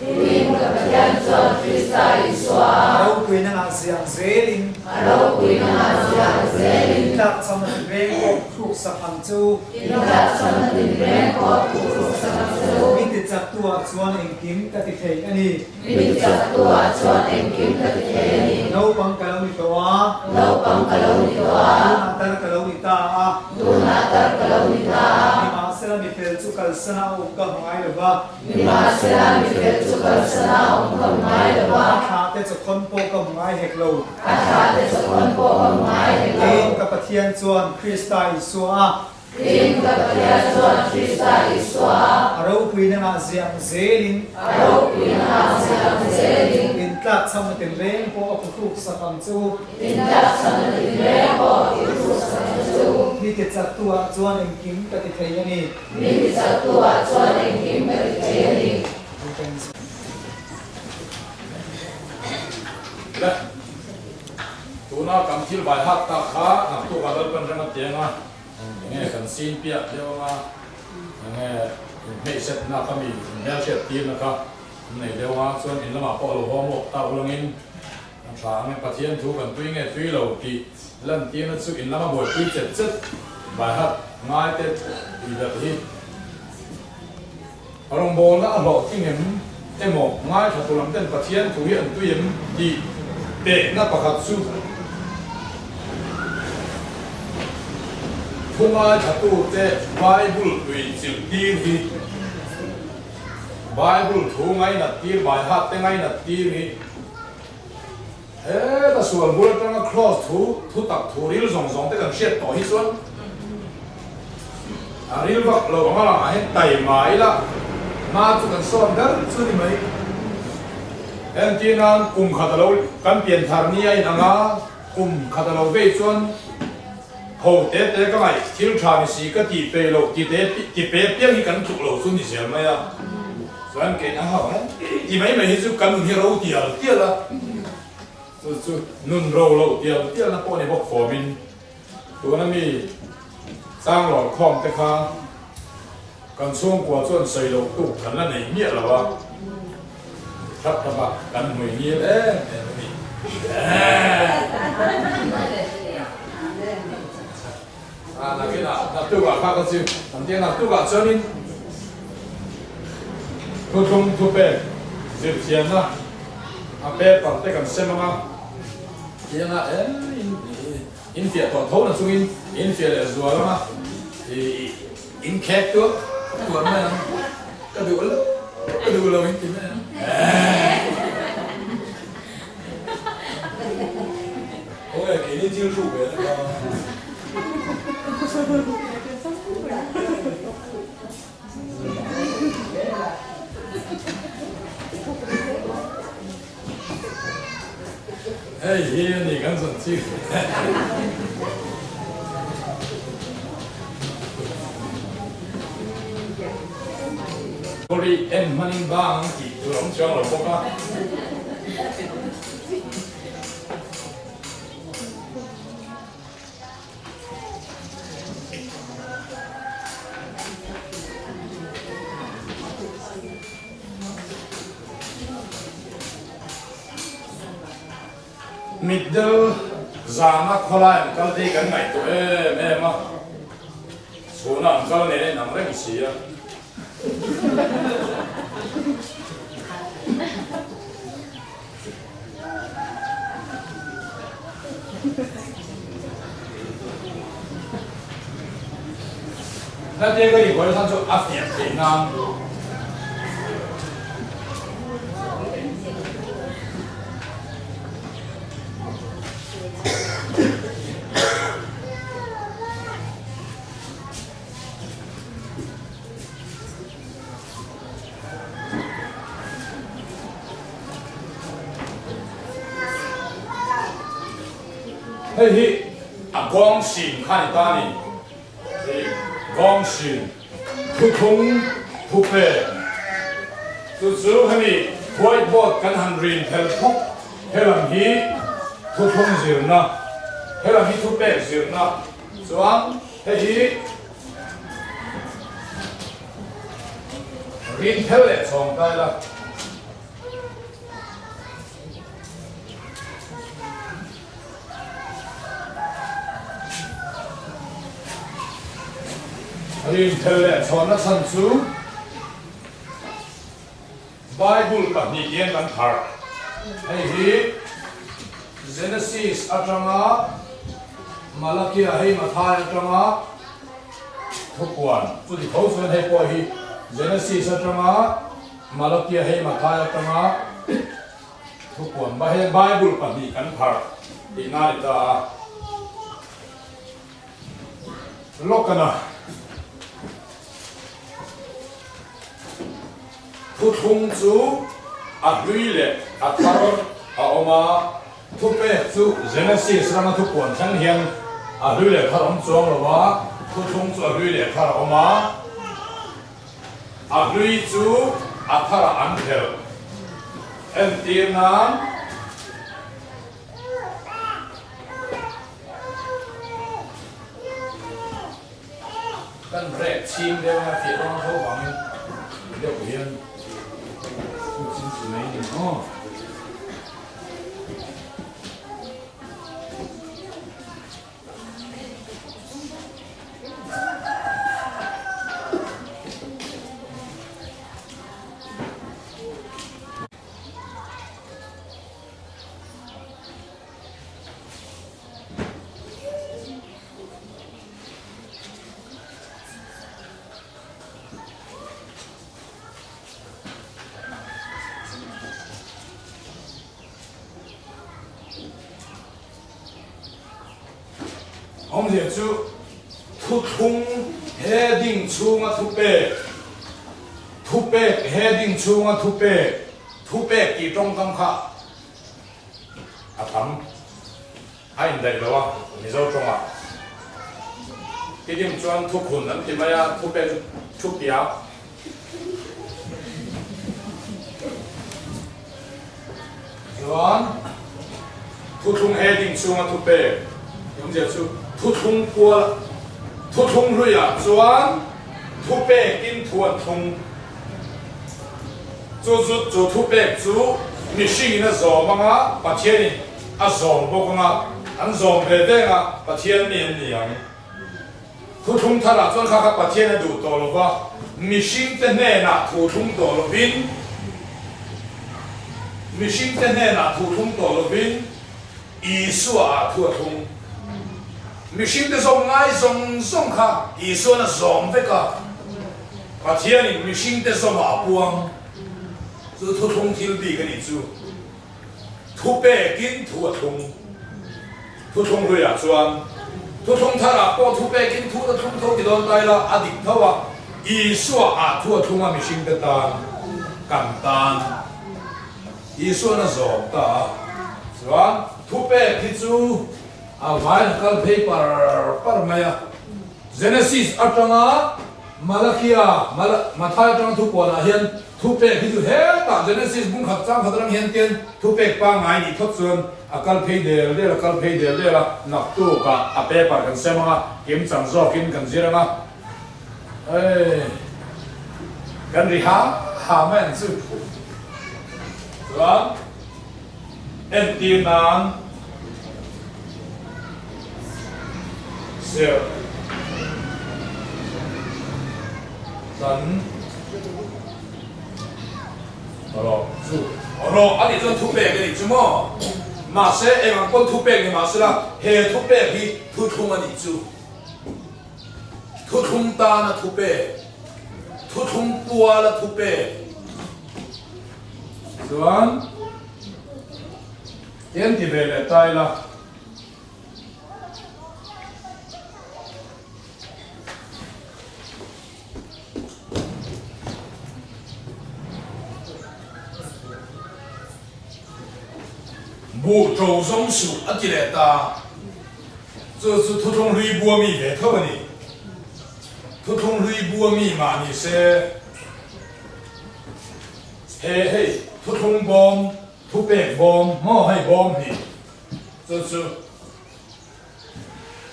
Tin, ka Pathian chuan Krista Isua a. A ropuina ngah ziang zelin. A ropuina ngah ziang zelin. In tlakchhamna tinreng pawh puthruk sak ang che u. In tlakchhamna tinreng pawh puthruk sak ang che u. Mi tichaktu ah chuan engkim ka ti thei a ni. Mi tichaktu ah chuan engkim ka ti thei a ni. Naupang ka lo ni tawh a. Naupang ka lo ni tawh a. Tunah tar ka lo ni ta a. Tunah tar ka lo ni ta a. Nimahsela mi fel chu kalsana a awm ka hmu ngai lo va. Nimahsela mi fel chu kalsana a awm ka hmu ngai lo va. A thlah te chawkhawn pawh ka hmu ngai hek lo. A thlah te chawkhawn pawh ka hmu ngai hek lo. Tin, ka Pathian chuan Krista Isua a. Tin, ka Pathian chuan Krista Isua a. A ropuina ngah ziang zelin. A ropuina ngah ziang zelin. In tlakchhamna tinreng pawh a phuhruk sak ang che u. In tlakchhamna tinreng pawh a phuhruk sak ang che u. Mi tichaktu ah chuan engkim ka ti thei a ni. Mi tichaktu ah chuan engkim ka ti thei a ni. Le, tuna kan thil vai hak tak kha naktuk ah Lalpan rem a tiang a, enge kan sin piah deuh anga, enge inhmeihsetna kha mi inhmelhriat tirna kha an nei deuh anga, chuan in lamah pawh a lo haw mawk tak ulangin a tha ang e, Pathian thu kan tui nge tui lo tih Lantirna chu in lama buaipui chet chet by heart ngai te tih belh hi rawngbawlna a hlawhtling em emaw ngaithla tu lam ten Pathian thu hi an tui em tih tehna pakhat chu thu ngaithla tu te Bible tui chilh tir hi Bible thu ngainat tir by heart te ngainat tir hi Heta sual bul atanga Kraws thu, thu tak thu ril zawng zawng te kan hriat tawh hi chuan a ril vak lo anga langah hian taima ila hma chu kan sawn ber chu ni mai. Entir nan kum khat a lo kan pian thar ni a inang a, kum khat a lo vei chuan ho te te ka ngaih thil tha ni si ka tih pe lo ti te ti pe piang hi kan tluk lo chu ni zel mai a. Chuan kei na hau he ti mai mai hi chu kan nun hi ro tial tial a, chu chu nun ro lo tial tial na pawh ni bawk fawmin tuna mi chang lawr khawm te kha kan chhungkua chuan sawi loh tuk kan la nei miah lo a, thlap thlap a kan hmui ngil em em a ni. A nakinah naktukah kha ka chim an tia naktukah chuanin thuthlung thupek zirchianna a paper te kan sem anga tianga e in fiah tawh tho na chungin in fiah leh zual anga i in khek tuar tuar mai ang ka duh lo ka duh lo in ti mai ang. Khawnge keini thil hruk ve na kha. Hei hi a ni kan zawn chik. Kawri en hmanin bang ang tih tur a awm chuang lo bawk a. Mitdel zana khawlai an kal te hi kan ngaihtuah em em a, chhuna an kal nen a inang reng si a. Natia ka ribuai chhan chu a fiah theih nan. Hei hi a gawngsin kha ni ta ni. Hei gawngsin thuthlung thupek chu chu hemi white board kan han rin phel phawk helam hi thuthlung zirna helam hi thupek zirna chuan hei hi rin phel leh chhawng ta ila. Rinthel leh chhawnna chhan chu Bible pahnih hian kan pharh. Hei hi Genesis atanga Malakia hei Mathai atanga thupuan chu ni tho chuan hei pawh hi Genesis atanga Malakia hei Mathai atanga Thupuan ba hian Bible pahnih kan pharh tihna a ni ta a. Lawkana thuthlung chu a hlui leh a thar a awm a, thupek chu Genesis rama thupuan thleng hian a hlui leh thar awm chuang lo a, thuthlung chu a hlui leh thar a awm a. A hlui chu a tharah an phelh. Entir nan. Kan rek chhing deuh a fiah dawn tho vangin deuh hian chin chu mai ni maw. Awmzia chu thuthlung heading chhunga thupek, thupek heading chhunga thupek, thupek tih tawngkam kha a tam a indaih lo a Mizo tawngah. Tidim chuan thukhun an ti mai a, thupek chu thupiak. Chuan thuthlung heading chhunga thupek awmzia chu thuthlung kual thuthlung hluiah chuan thupekin thu an thlung. Chu chu chu thupek chu mihringin a zawm anga Pathianin a zawm bawk anga an zawm ve veng a Pathian mi an ni ang. Thuthlung tharah chuan kha kha Pathian a duh tawh lo va, mihringte hnenah thuthlung tawh lovin, mihringte hnenah thuthlung tawh lovin Isua ah thu a thlung. Mihringte zawm ngai zawng zawng kha Isuan a zawm vek a, Pathianin mihringte zawmah a puang. Chu thuthlung thil bik a nih chu. Thupekin thu a thlung. Thuthlung hluiah chuan thuthlung tharah pawh thupekin thu a thlung tho ti dawn ta ila a dik tho a, Isua ah thu a thlung a mihringte tan, kan tan Isuan a zawm ta a. Chuan thupek hi chu a vaiin a kal phei par par mai a. Genesis atanga Malakia, Mathai atanga thupuanah hian Thupek hi chu hetah Genesis bung khat chang khat atang hian tian thupek pangngai nih phawt chuan a kal phei del del a kal phei del del a, naktukah a paper kan sem ang a, kim chang zawkin kan zir ang a, hei kan ri ha ha mai ang chu. Chuan entir nan serh kan. Rawh chu rawh a nih chuan thupek a nih chu maw? Mahse eng ang pawn thupek ni mahsela he thupek hi thuthlung a nih chu. Thuthlung tana thupek, thuthlung puala thupek chuan eng ti ve leh ta ila. Buh ṭo zawng suh a ti leh ta. Chu chu thuthlung hlui bua mi ve tho a ni. Thuthlung hlui bua mi mah ni se, he hei thuthlung bawm, thupek bawm maw hei bawm hnih chu chu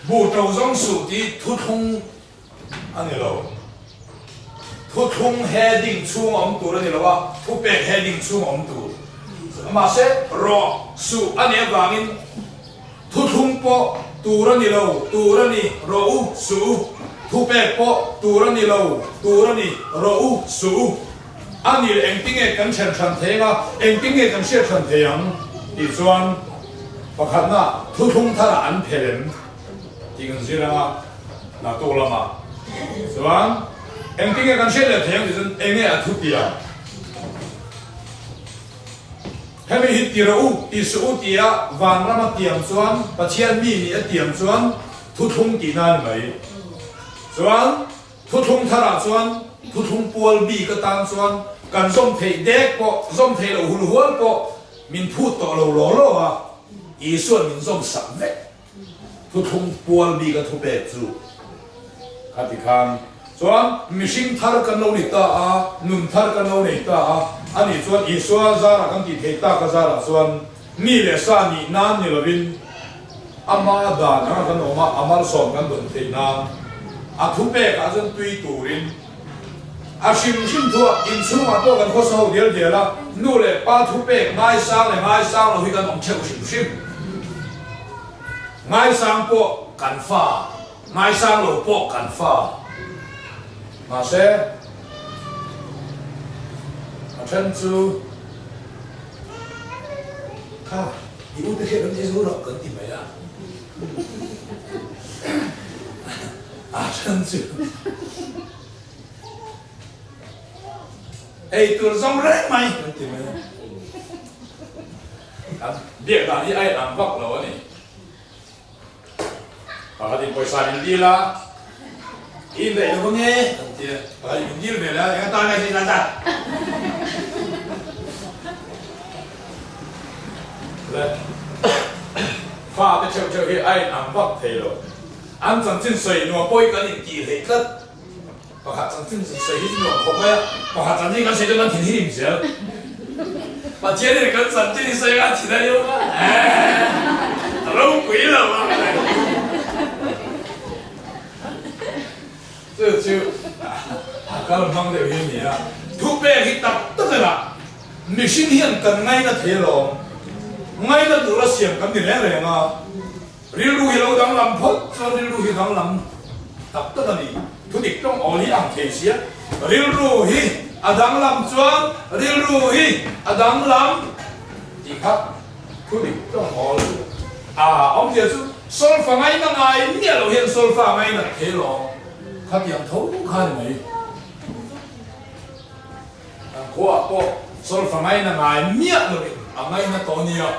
bu to zawng suh tih thuthlung a ni lo. Thuthlung heading chhung a awm tur a ni lo a, thupek heading chhung a awm tur. Mahse, rawh suh a nih avangin thuthlung pawh tur a ni lo, tur a ni, rawh u, suh u. Thupek pawh tur a ni lo, tur a ni, rawh u, suh u. A ni leh engtinge kan then hran thei anga, engtinge kan hriat hran thei ang tih chuan pakhatna thuthlung tharah an phelh em? Tih kan zir anga naktuk lamah chuan engtin nge kan hriat leh thei ang tih chuan enge a thu piang? Hemi hi ti rawh u, ti suh u tia vanram a tiam chuan Pathian mi nih a tiam chuan thuthlung tihna a ni mai. Chuan thuthlung tharah chuan thuthlung pual bik atan chuan kan zawm theih dek pawh zawm theih loh hulhual pawh min phut tawh lo law law a, Isua'n min zawm sak vek. Thuthlung pual bik a thupek chu kha ti khan chuan mihring thar kan lo ni ta a, nun thar kan lo nei ta a, ani chuan Isua zarah kan tih theih tak a zarah chuan mi leh sa nih nan ni lovin ama dan anga kan awm a, a malsawm kan dawn theih nan a thupek ah chuan tui turin A hrim hrim thuah inchhungah pawh kan khawsa ho dial dial a, nu leh pa thupek ngaisang leh ngaisang lo hi kan awm theuh hrim hrim. Ngaisang pawh kan fa, ngaisang lo pawh kan fa. Mahse, a then chu kha i ute hriat kan ti zo lo kan ti mai a. A then chu ei tur zawng reng mai kan ti mai a. Kan biak dan hi a inang vak lo a ni. Pakhat in pawisa min dil a, i indaih lo ange kan ti a. Pakhat in min dil ve leh a, eng atan nge zin zat zat? Le fate theuh theuh hi a inang vak thei lo. An chanchin sawi nuam pawh hi kan intih hleih tlat. Pakhat chanchin sawi hi chu nuam khawp mai a, pakhat chanchin kan sawi chuan kan thin hi rim zel. Pathianin kan chanchin hi sawi a thin a rim a, eeh ropui lo a. Chu chu a kal hmang deuh hi a ni a. Thupek hi tak tak a lah. Mihring hian kan ngaina thei alawm. Ngaina tura siam kan ni reng reng a. Rilru hi lo danglam phawt chuan rilru hi danglam tak tak a ni. Thu dik tawng awl hi ang thei sia. Rilru hi a danglam chuan rilru hi a danglam tih kha thu dik tawng awl chu a awmzia chu solfa ngaina ngai miah lo hian solfa ngainat thei lawm khatiang tho kha ni mai. Kan khuaah pawh solfa ngaina ngai miah loin a ngaina tawh nia.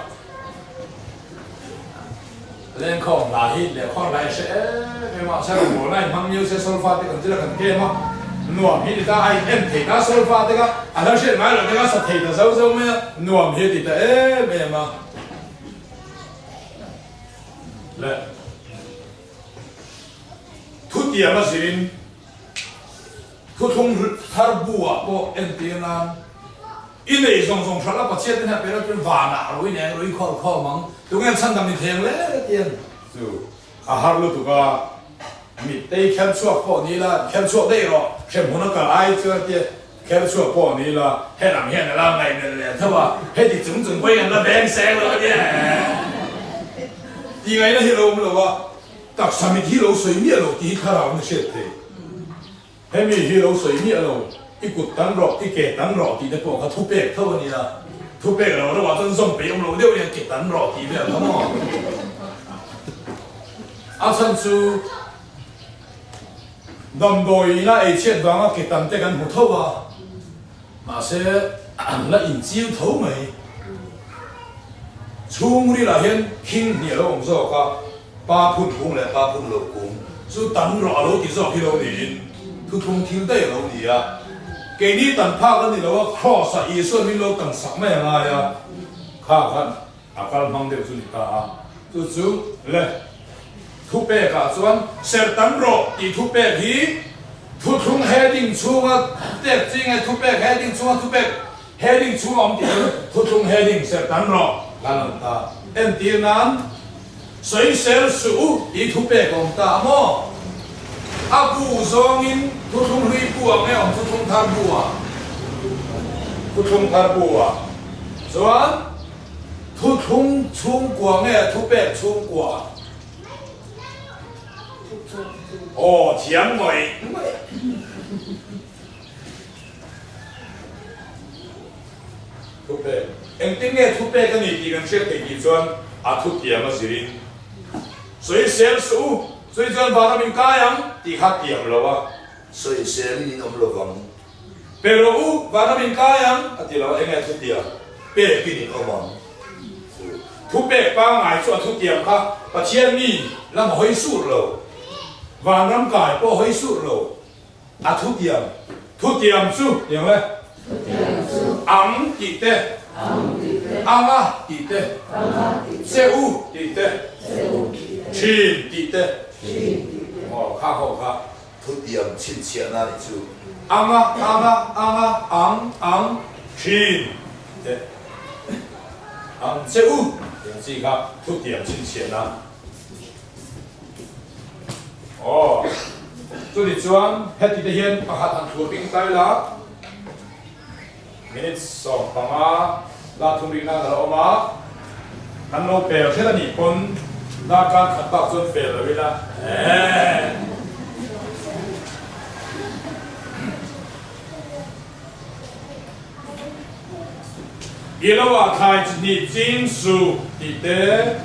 Lengkhawm hla hi lehkhawn hla i hre em em a, Saron bawlna in hmang miau se solfa te kan zir a kan kem a, nuam hi ti ta a in en thei ta solfa te kha a hla hriat ngai loh te kha sa thei ta zo zo mai a, nuam hi a ti ta em em a. Le thutiam a zirin thuthlung thar bu ah pawh entir nan I nei zawng zawng hralh a Pathian te hna pe lo chuan vanah rui nen rui khawr khawm ang, tunge chhan dam ni theng le tian chu a har lutuk a, mittei kher chhuak pawh ni la kher chhuak daih rawh, hremhmun a kal ai chuan tia kher chhuak pawh ni la helam hian a la ngaihmelh leh tho a, heti chung chung pawhin an la veng seng lo ania ti ngaihna hi lo awm lo a, taksa mit hi lo sawi miah lo tih hi thlarau in a hriat thei. Hemi hi lo sawi miah lo, i kut tan rawh, i ke tan rawh tih te pawh kha thupek tho a nia. Thupek lo rawh ah chuan zawm peih awm lo deuh hian ke tan rawh tih vel kha maw? A chhan chu damdawi ina ei chhiat vanga ke tan te kan hmu tho a, mahse an la inchiu tho mai. Chhungrilah hian khing hnih a lo awm zawk a. Pa phun kung leh pa phun lo kung chu tam rawh a lo ti zawk hi lo niin thuthlung thil daih a lo ni a. Keini tan phak a ni lo a, Kraws ah Isua'n min lo tan sak mai a ngai a, kha khan a kal hmang deuh chu ni ta a, chu chu le. Thupekah chuan serh tam rawh tih thupek hi thuthlung heading chhunga pek chi nge thupek heading chhunga thupek heading chhunga awm tih chu thuthlung heading serh tam rawh kan awm ta. Entir nan sawisel suh u tih thupek a awm ta a maw? A bu zawngin thuthlung hlui bu ah nge awm thuthlung thar bu ah? Thuthlung thar bu ah chuan Thuthlung chhungkua nge thupek chhungkua? Aw thiam ngawih ngawih. Thupek. Engtin nge thupek a ni tih kan hriat theih tih chuan a thutiam a zirin sawisel suh u, chumi chuan vanram in kai ang tih kha tiam lo a. Sawiselin in awm lovang. Pe rawh u, vanram in kai ang, a ti lo a, enge a thutiam? Pekin in awm ang. Chu thupek pangngai chu a thutiam kha Pathian mi lam a hawi sur lo, vanram kai pawh a hawi sur lo, a thutiam, thutiam chu tiang le, ang tih te, anga tih te, che u tih te, thin tih te, aw kha ho kha. Thutiam chhinchhiahna nih chu. Anga, anga, anga, ang, ang, thin te ang che u tih chi kha thutiam chhinchhiahna. Aw, chuni chuan heti te hian pakhat han thlur bing ta ila, minute 15 la thum rihna a lo awm a, kan lo pel hret a nih pawn darkar khat bak chuan pel lo ila eeh. I lo ah thlai chi hnih ching suh tih te,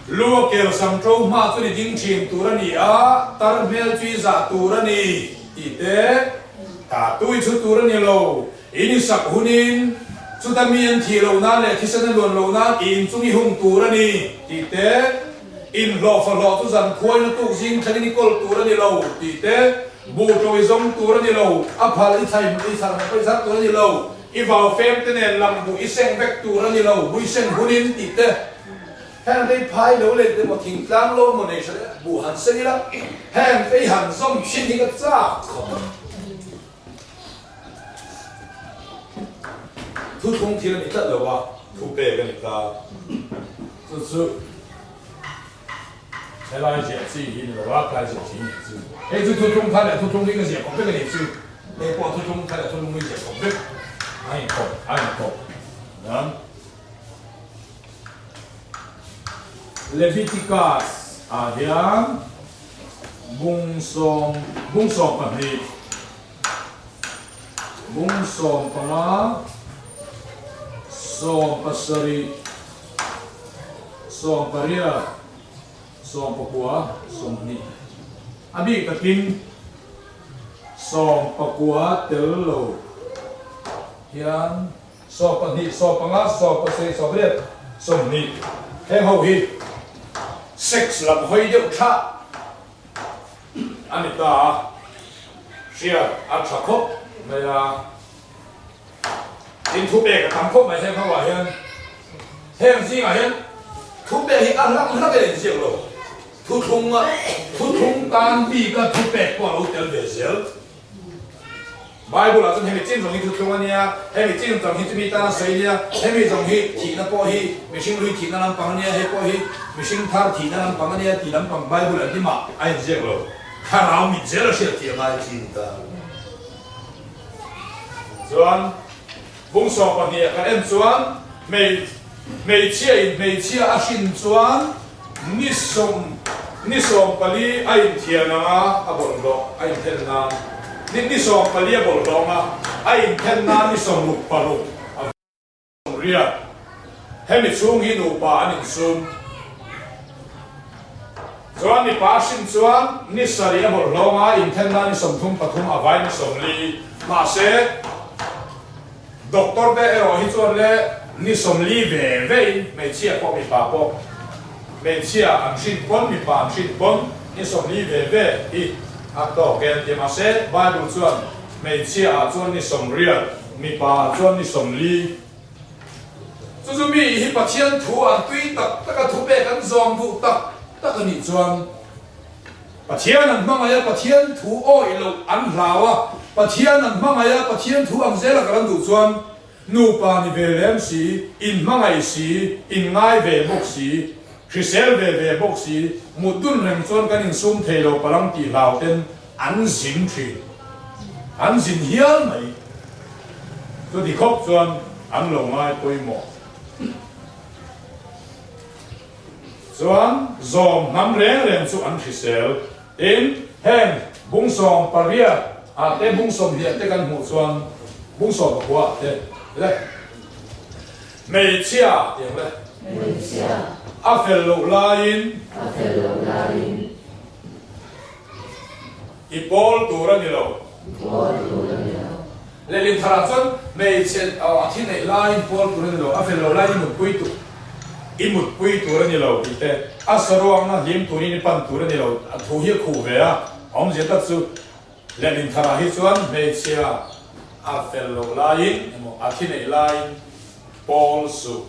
lu a kel sam ṭo hma chuan i ding ṭhin tur a ni a, tar hmel chu i zah tur a ni tih te, ta tui chhu tur a ni lo. In i sak hunin chuta mi an thih loh nan leh thisen a luan loh nan i inchung i hung tur a ni tih te, inhlawhfa hlawh chu zan khuain a tuk zing thlengin i kawl tur a ni lo tih te, buh ṭo i zawng tur a ni lo, a phal i thlai i thar hmawk i zar tur a ni lo, i vau fem te nen lam buh i seng vek tur a ni lo, buh i seng hunin tih te. Heng te hi phai lo let emaw thingtlang lo emaw nei hre buh han seng ila, heng te hi han zawm chhin hi ka chak khawp a. Thuthlung thil a ni tlat lo a, thu pek a ni ta. Chu chu helai ziah chi hi ni lo a, tlai ziah chi hi ni chu. Hei chu thuthlung thar leh thuthlung hi ka ziah kawp vek a ni chu. Hei pawh thuthlung thar leh thuthlung hi ziah kawp vek a inkawp a inkawp. Leviticus ah hian bung sawm bung 12 bung 15 17 18 19 20 a bik takin 19 tel lo hian 12, 15, 17, 18, 20 heng ho hi sex lam hawi deuh thlah a ni ta a, hriat a tha khawp mai a, tin thupek a tam khawp mai heng ho ah hian heng zingah hian thupek hi a hlak hlak in inziak lo, thuthlung a thuthlung tan bik a thupek pawh a lo tel ve zel. Bible ah chuan hemi chin zawng hi thuthlung a nia, hemi chin zawng hi chumi tana sawi a nia, hemi zawng hi thihna pawh hi mihring hlui thihna lampang a nia, hei pawh hi mihring thar thihna lampang a nia tih lampang Bible an hlimah a inziak lo. Thlarau mit zel a hriat tih a ngai thin ta. Chuan bung 12 ah kan en chuan hmeichhia in hmeichhia a hrin chuan Ni sawm ni 14 a inthian ang a, a bawlhhlawh a inthen nan ni ni 14 a bawlhhlawh ang a, a inthen nan ni 66 a riat. Hemi chhung hi nupa an insum. Chuan mipa a hrin chuan ni 7 a bawlhhlawh ang a, inthen nan ni 33 a vai ni 40. Mahse. Doctor te erawh hi chuan le ni 40 ve ve in hmeichhia pawh mipa pawh hmeichhia an hrin pawn mipa an hrin pawn ni 40 ve ve hi a tawk e an ti mahse Bible chuan hmeichhia ah chuan ni 80 mipa ah chuan ni 40 chu chu mi hi Pathian thu an tui tak tak a thupek an zawm duh tak. tak a nih chuan Pathian an hmangaih a, Pathian thu awih loh an hlau a, Pathian an hmangaih a, Pathian thu ang zela kal an duh chuan nupa ni ve lem si, inhmangaih si, inngai ve bawk si, hrisel ve ve bawk si, mut dun reng chuan kan insum thei lo palang tih hlau ten an zin thin. An zin hial mai. Chuti khawp chuan an lo ngai pawimawh. Chuan zawm hnam reng reng chu an hrisel. Tin, heng bung 18 ah te bung 20 te kan hmuh chuan bung 19 ah te le hmeichhia tiang le a fel loh laiin i pawl tur a ni lo. Lehlin tharah chuan hmeichhe a thi neih laiin pawl tur a ni lo, a fel lo laiin i mutpui tur i mutpui tur a ni lo tih te, a saruangna hlim turin i pan tur a ni lo a thu hi a khuh ve a, a awmzia tak chu lehlin tharah hi chuan hmeichhia a fel loh laiin emaw a thi neih laiin pawl suh.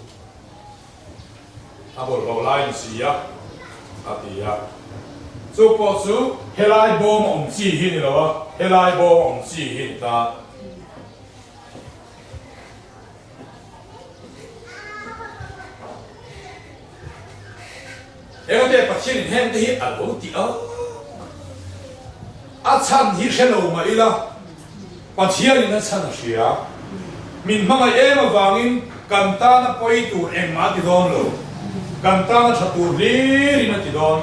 A bawlhhlawh lai in si a, a ti a. Chu pawh chu helai bawm a awm chi hi ni lo a, helai bawm a awm chi hi ni ta. Engate Pathian in heng te hi a lo ti a, a chhan hi hre lo mah ila, Pathianin a chhan a hria. Min hmangaih em avangin kan tana pawi tur engmah a ti dawn lo. Kan tana tha tur hlirin a ti dawn.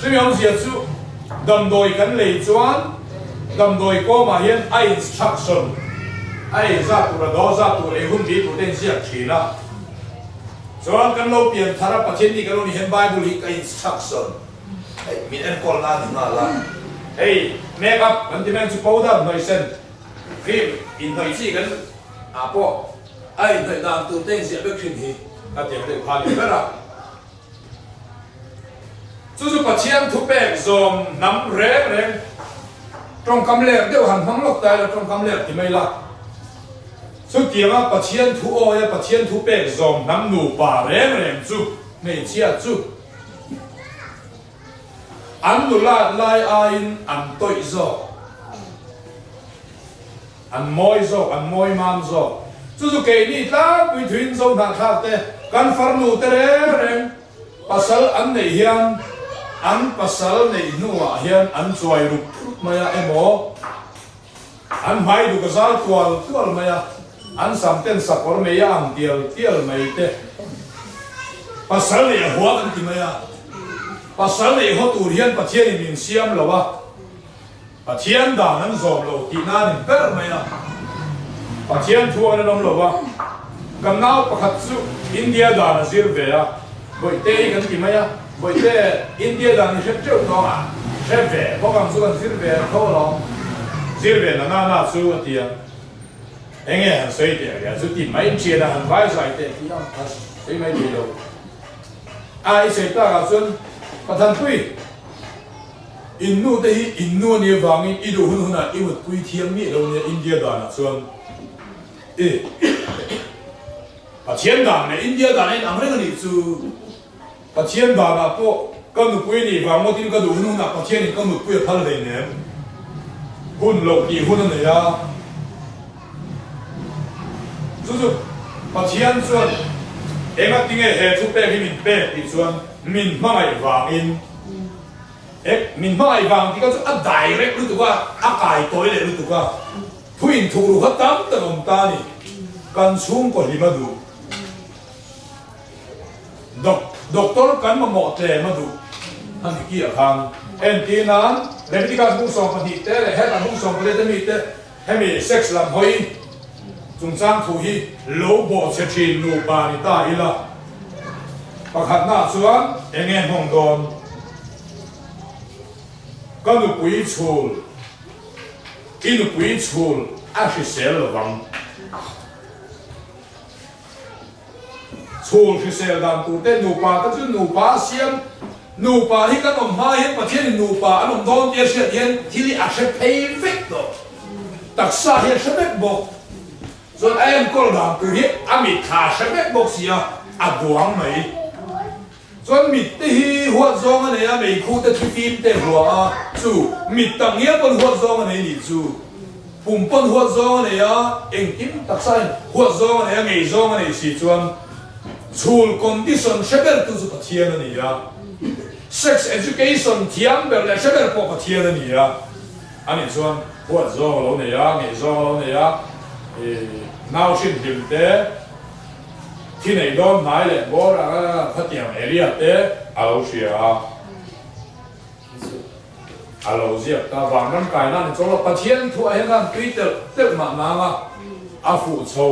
Chumi awmzia chu damdawi kan lei chuan damdawi kawmah hian a instruction, a ei zat tur, a daw zat tur, ei hun bi tur te inziak thin a. Chuan kan lo pian thar a, Pathian ni kan lo ni hian Bible hi ka instruction. Hei min enkawl na ni nghal a. Hei make up kan ti mai ang chu powder hnawih sen cream inhnawih chi kan ah pawh a inhnawih dan tur te inziah vek thin hi. Ka tiang deuh kha ni ber a. Chu chu Pathian thupek zawm hnam reng reng tawngkam lek deuh han hmang lawk ta ila tawngkam lek ti mai la. Chutianga Pathian thu awia Pathian thupek zawm hnam nupa reng reng chu hmeichhia chu An nulat lai aiin an tawih zawk, an mawi zawk, an mawi mam zawk. Chu chu keini tlangpui thuin zo hnahthlak te, kan farnu te reng reng pasal an neih hian an pasal neih hnuah hian an chuai rup rup mai a emaw, An hmai duk a zal tual tual mai a, an sam ten sakawr mei a ang tial tial mai te. Pasal neih a hua kan ti mai a, pasal neih haw tur hian Pathianin min siam lo a, Pathian dan an zawm lo tih nan in ber mai a, Pathian thu an an awm lo a, kan nau pakhat chu India dan a zir ve a, Bawihte hi kan ti mai a, Bawihte, India dan i hre teuh tawng a, hre ve bawk ang chu kan zir ve tho alawm. Zir ve na na na chu a ti a, enge han sawi teh ria chu ti mai thian a han vai zai teh tih ang kha sawi mai thei lo. A i sawi tak ah chuan Pathanpui, in nu te hi in nu a nih avangin i duh hun hunah i mutpui thiam miah lo nia India danah chuan i Pathian dan leh India dan a inang reng a nih chu. Pathian danah pawh ka nupui nih vang ngawtin ka duh hun hunah Pathianin ka nupui a phal hleinem. Hun loh tih hun a nei a. Chu chu Pathian chuan enga tinge he thu pek hi min pek tih chuan min hmangaih vangin ek min hmangaih vang tih kha chu a direct lutuk a, a kai tawi leh lutuk a. Thu inthuk ru kha tam tak awm ta a ni. Kan chhungkaw hlim a duh. Doctor kan mamawh tlem a duh a ni ki ah khan. Entir nan Leviticus bung 12 te leh hetah bung 14 te mi te hemi sex lam hawi chungchang thu hi lo bawhchhe thin nupa ni ta ila. Pakhatna ah chuan enge nghawng dawn? Ka nupui chhul, i nupui chhul a hrisel lovang. Chhul hrisel dan tur te nupa te chu nupa a siam, nupa hi kan awm hma hian Pathian in nupa an awm dawn tia hriat hian thil hi a hre phei vek tawh, taksa hi a hre vek bawk, chuan a enkawl dan tur hi a mitthla a hre vek bawk si a, a duang mai. Chuan mit te hi huat zawng a nei a, meikhu te thli fim te hua a, chu mit tak ngial pawn huat zawng a nei nih chu. Pum pawn huat zawng a nei a, engkim taksain huat zawng a nei a, ngei zawng a nei si chuan chhul condition hre ber tu chu Pathian a ni a, sex education thiam ber leh hre ber pawh Pathian a ni a, ani chuan huat zawng a lo nei a, ngei zawng a lo nei a, ih nau hrim hlim te, thi nei dawn hnai leh bawr anga khatiang area te a lo hria a. A lo ziak ta vanram kaina ni chuang lo Pathian thu ah hian khan tui telh telh mah nang a, a fuh chho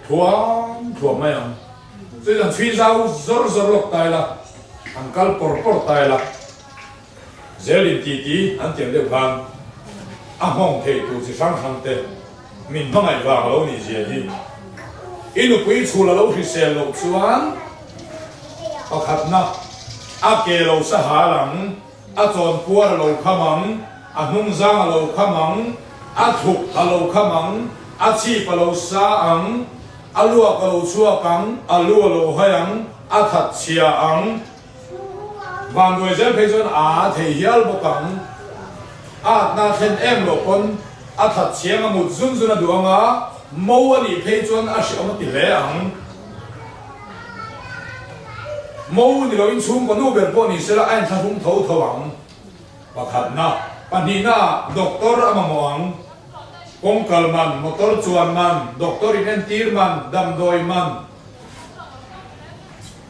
thuam thuam mai ang. Chuti chuan chhui zau zawr zawr lawk ta ila, an kal pawr pawr ta ila, zel in ti ti an tiang deuh khan a nghawng thei tur chi hrang hrang te min hmangaih vang a lo nih zia hi. I nupui chhul a lo hrisel loh chuan pakhatna a ke lo sa hal ang. A chawnpuar a lo kham ang, a hnungzang a lo kham ang, a thluk a lo kham ang, a chhip a lo sa ang, a luak a lo chhuak ang, a lu a lo hai ang, a that chhia ang. Vanduai zel phei chuan a thei hial bawk ang. A atna thlen em loh pawn a that chhiang a mut zun zun a duh ang a, mo a nih phei chuan a hreawm a ti hle ang. Mo ni loin chhungkaw nu ber pawh ni sela a inthlahrung tho tho ang. Pakhatna, pahnihna doctor a mamawh ang. Kawngkal man, motor chuan man, doctor in entir man, damdawi man,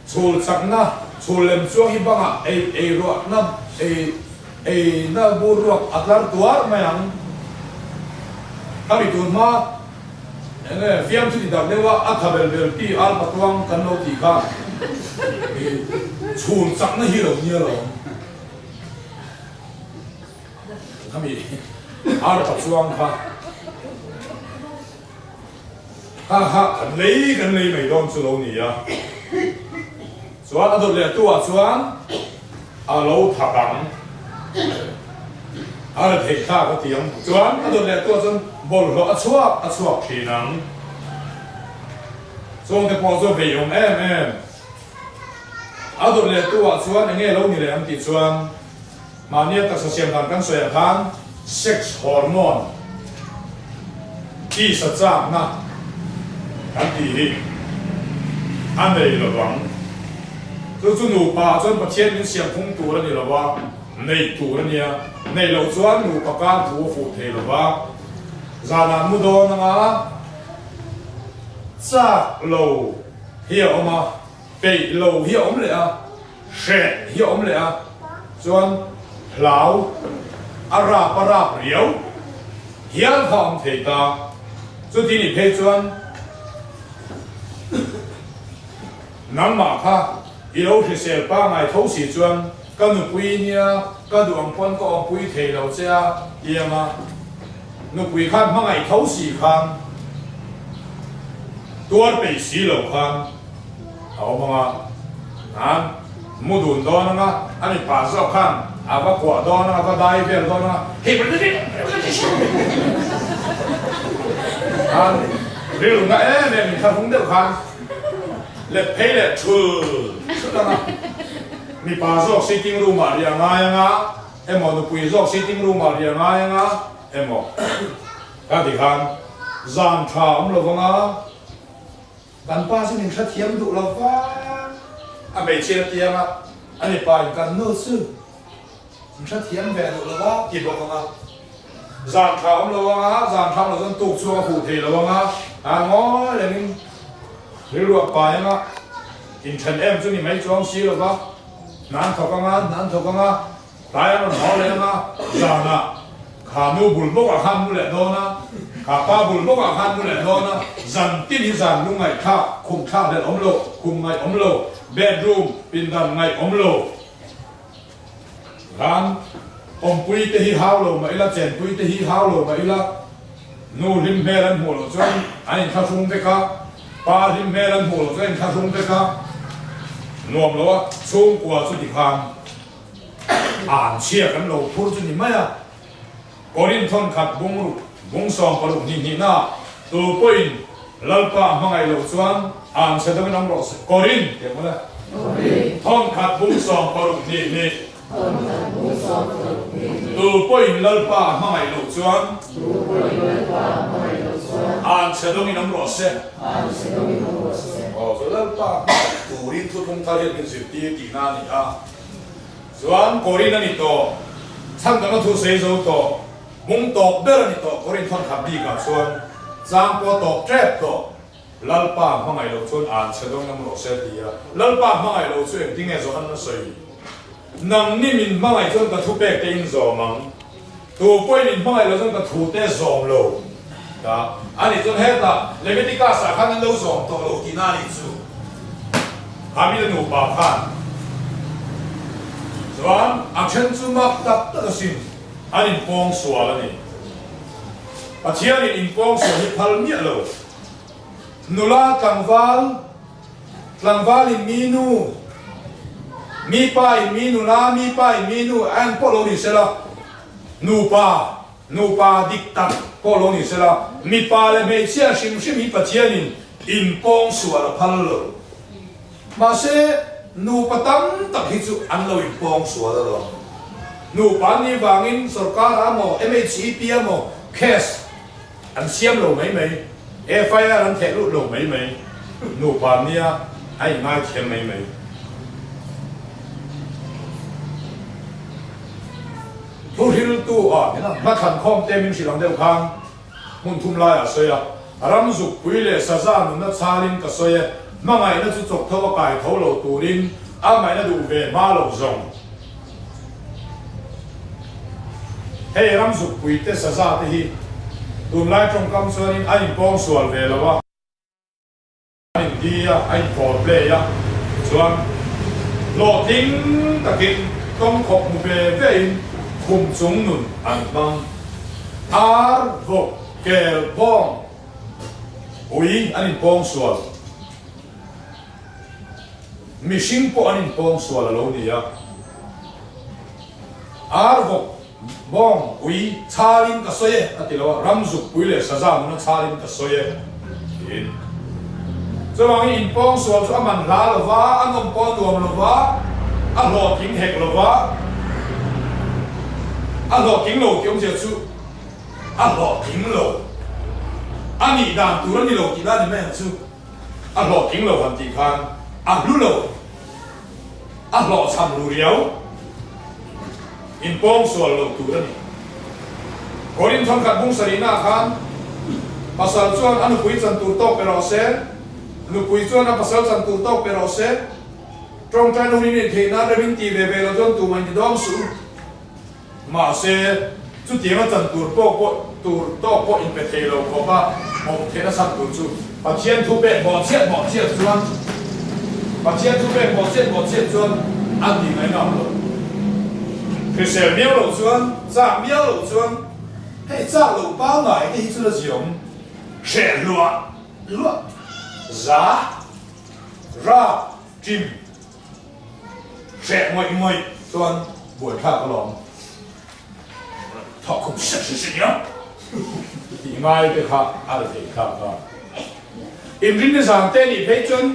chhul chakna, chhul lem chuang hi bangah ei ei ruahna ei eina bur ruak a tlar tuar mai ang. Khami tun hma. Enge fiamthu ti dak deuh a, a tha bel bel pi al patuang kan lo tih kha i chhun chakna hi lo nia lo. Khami ar patuang kha ha ha kan lei kan lei mai dawn chu lo nia. Chuan a dawt leh tu ah chuan a lo thak ang. A la theih thlak a ti ang. Chuan a dawt leh tu ah chuan bawlhhlawh a chhuak a chhuak thin ang. Chawngte pawh chu a vei awm em em. A dawt leh tu ah chuan enge lo ni leh ang tih chuan Mahnia taksa siam dan kan sawi ah khan sex hormone tisa chakna kan tih hi a nei lo vang. Chu chu nupa ah chuan Pathian min siam phung tur a ni lo va, neih tur a nia. Neih loh chuan nupa kar thu a fuh thei lo va, zanah mu dawn anga chak lo hi a awm a, peih lo hi a awm leh a. Hreh hi a awm leh a, chuan hlau a rap a rap riau hial kha a awm thei ta. Chuti nih phei chuan nangmah kha i lo hrisel pangngai tho si chuan ka nupui nia ka duh ang pawn ka awmpui thei lo che a tianga nupui khan hmangaih tho si khan tuar peih si lo khan A awm ang a, an mu dun dawn ang a, a mipa zawk khan a va kuah dawn ang a, va dai vel dawn ang a, hei Khan rilru na em em inthlahrung deuh khan let phei leh thul thul ang a, mipa zawk sitting room ah riah ngai ang a, emaw nupui zawk sitting room ah riah ngai ang a, emaw kha ti khan zan tha awm lo vang a. Kan pa chu min hrethiam duh lo va, a hmeichhia tiang a, a mipa in kan nu chu min hrethiam ve duh lo va ti bawk ang a. Zan tha awm lo ang a, zan tha awm lo chuan tuk chhuak a fuh thei lo ang a, a ngawi rengin rilru a pai ang a, inthen em chu ni mai chuang si lo va, hna an thawk ang a, hna an thawk ang a. Tlai a rawn haw leh ang a, zanah kha nu bul bawkah khan mu leh dawn a, kha pa bul bawkah khan mu leh dawn a, zan tin hi zan lung ngaihthlak, khum thlak hlelh awm lo, khum ngaih awm lo, bedroom pindan ngaih awm lo. Khan awmpui te hi hau lo mah ila, chenpui te hi hau lo mah ila, nu hlim hmel an hmuh loh chuan an inthlahrung vek a, pa hlim hmel an hmuh loh chuan an inthlahrung vek a, nuam lo a, chhungkua chu tikhan. An chhia kan lo phur chu ni mai a, Korinth thawn khat bung ruk bung 60 hnih hnihna tu pawhin Lalpa a hmangaih loh chuan an chhe deuhin awm rawh se. Korinth tih ang mawle. Thawnkhat bung 62 hnih. Tu pawhin Lalpa a hmangaih loh chuan. An chhe dawngin awm rawh se. Aw chu Lalpa hmangaih turin thuthlung thar hian min zirtir tihna a ni a. Chuan Korin a ni tawh. Chhandamna thu sawi zo tawh. Bung tawp ber a ni tawh Korin thawnkhat bikah chuan chang pawh tawp tep tawh. Lalpa hmangaih loh chuan an chhe dawn ngam rawh se ti a, Lalpa hmangaih loh chu engtin nge Johan a sawi? Nang ni min hmangaih chuan ka thupek te in zawm ang, tu pawhin min hmangaih loh chuan ka thu te zawm lo ta a nih chuan hetah Leviticus ah khan an lo zawm tawh lo tihna a nih chu. Khamila nupa khan chuan a then chu mak tak tak asin an inpawng sual a ni. Pathianin inpawng sual hi phal miah lo. Nula tlangval, tlangval in mi nu, mi pa in mi nula, mi pa in mi nu a en pawh lo ni sela, nupa, nupa dik tak pawh lo ni sela, mipa leh hmeichhia hrim hrim hi Pathianin inpawng sual a phal lo. Mahse, nupa tam tak hi chu an lo inpawng sual alawm. Nupa an nih vangin sorkar ah maw, MHEP ah maw case An siam lo mai mai. FIR an theh lut lo mai mai. Nupa nia a inngai thiam mai mai. Thu hriltu ah hmathlan khawm te min hrilh ang deuh khan hmun thum lai ah sawi a, ram zukpui leh saza nunna chhalin ka sawi e, hmangaihna chu chawk tho a kai tho lo turin a ngaihna duh ve hma lo zawng. Hei ram zukpui te saza te hi tunlai tawngkam chuanin a inpawng sual ve lo a, an inti a, a inpawl play a, chuan hlawhtling takin tawngkhawp hmu ve vein khum chung nun an hmang. Ar, vawk, kel, bawng, ui an inpawng sual. Mihring pawh an inpawng sual a lo ni a, ar vawk, bawng, ui, chhalin ka sawi e a ti lo a, ram zukpui leh saza nuna chhalin ka sawi e tiin. Chuvangin inpawng sual chu a man hla lo va, a nawm pawh a nuam lo va, a hlawhtling hek lo va, a hlawhtling lo tih awmzia chu a hlawhtling lo, a nih dan tur a ni lo tih la ni mai ang chu. A hlawhtling lo han tih khan a hlu lo, a hlawhchham lu riau, inpawng sual lo tur a ni. Korin thawnkhat bung sarihnaah khan pasal chuan a nupui chan tur tawk pe rawh se, nupui chuan a pasal chan tur tawk pe rawh se, tawngtaina hun in intheih nan rem in ti ve ve lo chuan tumah in ti dawng suh u. Mahse, chutianga chan tur pawh pawh tur tawk pawh inpe thei lo khawpa awm theihna chhan tur chu Pathian thu pek bawhchhiat bawhchhiat chuan Pathian thu pek bawhchhiat bawhchhiat chuan a ti mai ngam lo. Hrisel miau loh chuan, chak miau loh chuan hei chak loh pangngai te hi chu la ziawm hreh hluah hluah za rap ṭim. Hreh ngawih ngawih chuan buaithlak alawm thawk khum hriat hriat hriat nia tih ngai te kha a ri thei thlak a. Inrin ni zan te nih phei chuan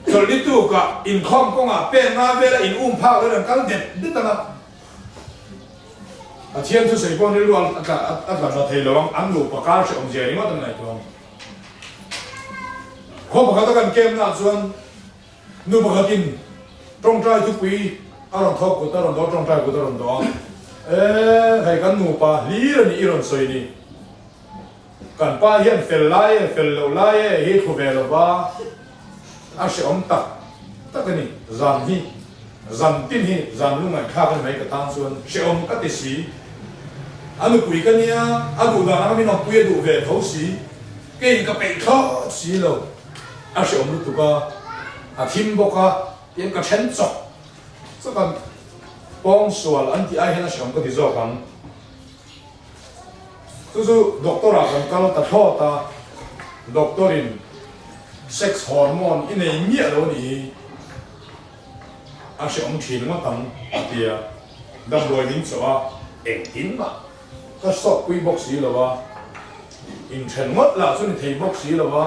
chawlhni tukah inkhawm kawngah pen nga vela in um phak lo in an kal det det ang a. Pathian thusawi pawh rilru a tla tla thei lo ang, an nupa kar hrehawm zia ringawt an ngaihtuah ang. Khaw pakhat a kan kemnaah chuan Nu pakhatin tawngtai thupui a rawn thawk kut a rawn dawh, tawngtai kut a rawn dawh a, E, hei kan nupa hlir a nih i rawn sawi ni. Kan pa hian fel lai e, fel loh lai e hi thlu ve lo va, a hrehawm tak tak a ni. Zan hi, zan tin hi zan lungngaihthlak a ni mai ka tan chuan hrehawm ka ti si. A nupui ka nia, a duh dan anga min awmpui a duh ve tho si, keiin ka peih thlawt si lo. A hreawm lutuk a, a thim bawk a, tin ka then chawk chawk a, pawng sual an tih ai hian a hreawm ka ti zawk ang. Chu chu doctor ah kan kal ta thlawt a, doctor in sex hormone i nei miah lo a nih hi, a hreawm thin ngawt ang a ti a, damdawi min chawh a, engtin mah Ka sawkpui bawk si lo a, inthen ngawt lah chu ni thei bawk si lo a,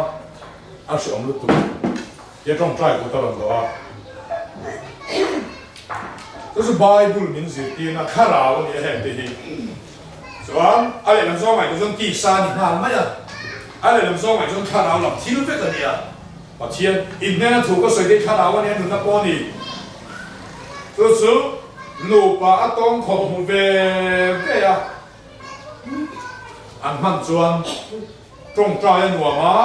a hreawm lutuk tia tawngtai kut a rawn dawh a. Chu chu Bible min zirtirna thlarau a ni a heng te hi. Chuan a lehlam zawng ngaihtuah chuan tisa a ni nghal mai a, a lehlam zawng ngaih chuan thlarau lam thil vek a ni a. Pathian inhnena thu ka sawi te hi thlarau a nia nunna pawh a ni. Chu chu nupa a tawng khawp hmu ve ve a, an hman chuan tawngtai a nuam a,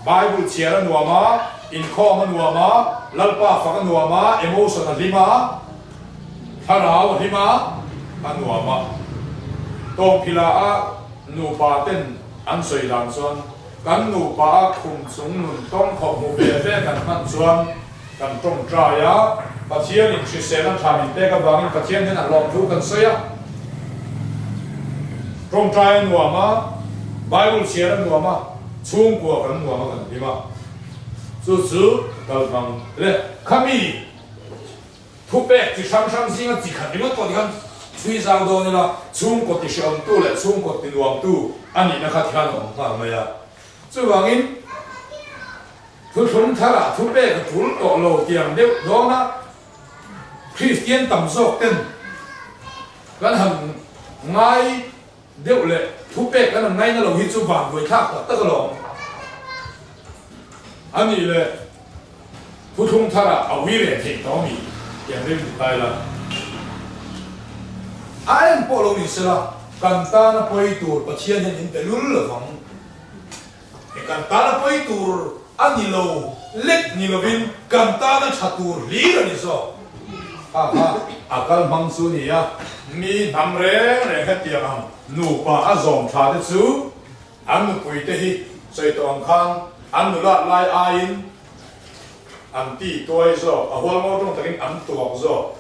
Bible chhiar a nuam a, inkhawm a nuam a, Lalpa fak a nuam a, emotion a hlim a, thlarau a hlim a, a nuam a. Tawngphila a nupa ten an sawi dan chuan kan nupa a khum chung nun tawng khawp hmu ve ve kan hman chuan kan tawngtai a, Pathianin hriselna tha min pek avangin Pathian hian a hlawm thu kan sawi a. Tawngtai a nuam a, Bible chhiar a nuam a, chhungkua kan nuam a kan hlim a. Chu chu kal hmang leh khami thupek chi hrang hrang zinga chi khat ringawt pawh tikhan chhui zau dawn ila chhungkaw ti hrehawmtu leh chhungkaw ti nuamtu a nihna kha tikhan a awm nghal mai a. Chuvangin. Thuthlung tharah thupek a tul tawh lo tiang deuh dawna Kristian tam zawk ten kan han ngai deuh leh thupek kan han ngaina lo hi chu van buaithlak tak tak alawm a nih leh thuthlung tharah a ui reh theih tawh ami tiang rim ti tai la. A en pawh lo ni sela kan tana pawi tur Pathian hian min pe lul lovang. He kan tana pawi tur a ni lo lek ni lovin kan tana tha tur hlir a ni zawk. Ha ha, a kal hmang chu ni a, mi hnam reng reng hetiang ang nupa a zawm tha te chu an nupui te hi sawi tawh ang khan an nulat lai aiin an ti tuai zawk, a hual ngawt rawng takin an tuak zawk.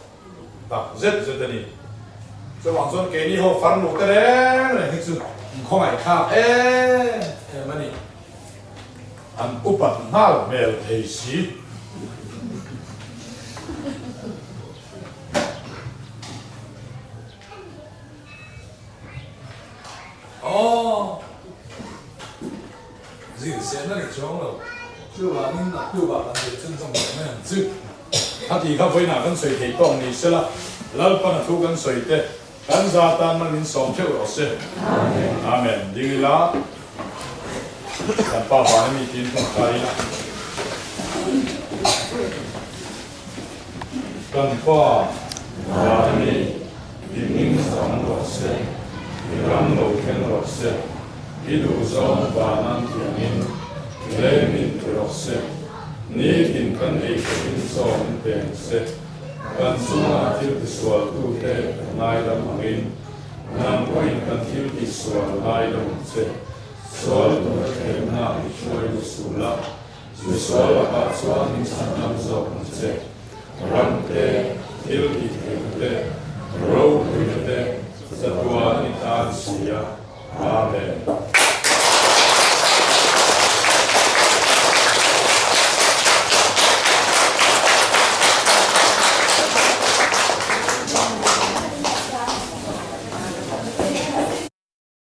Tak zet zet a ni. Chuvang chuan keini ho farnu te reng reng hi chu in khawngaihthlak em em a ni. An upat nghal hmel thei si. Aw. Zir sen a ni chuang lo. Chuvangin naktuk ah kan zir chhunzawm leh mai ang chu. A tih kha vawiinah kan sawi thei tawk ni sela, Lalpan a thu kan sawi te, kan za tan man min sawm theuh rawh se. Amen. Ding ila, kan Pa vana mi tiin tawngtai ila. Kan Pa vana mi i hming sang rawh se, i ram lo thleng rawh se, i duhzawng vanan thiangin lei min ti rawh se. Nitin kan ei pawhin chaw min pe ang che. Kan chungah thil tisualtute kan ngaidam angin, nang pawhin kan thil tisual ngaidam ang che. Sual tura thlemna i hruai lu suh la, misual lakah chuan min chhandam zawk ang che. Ram te, thil tihtheihna te, ropuina te, chatuan i tan si a. Amen.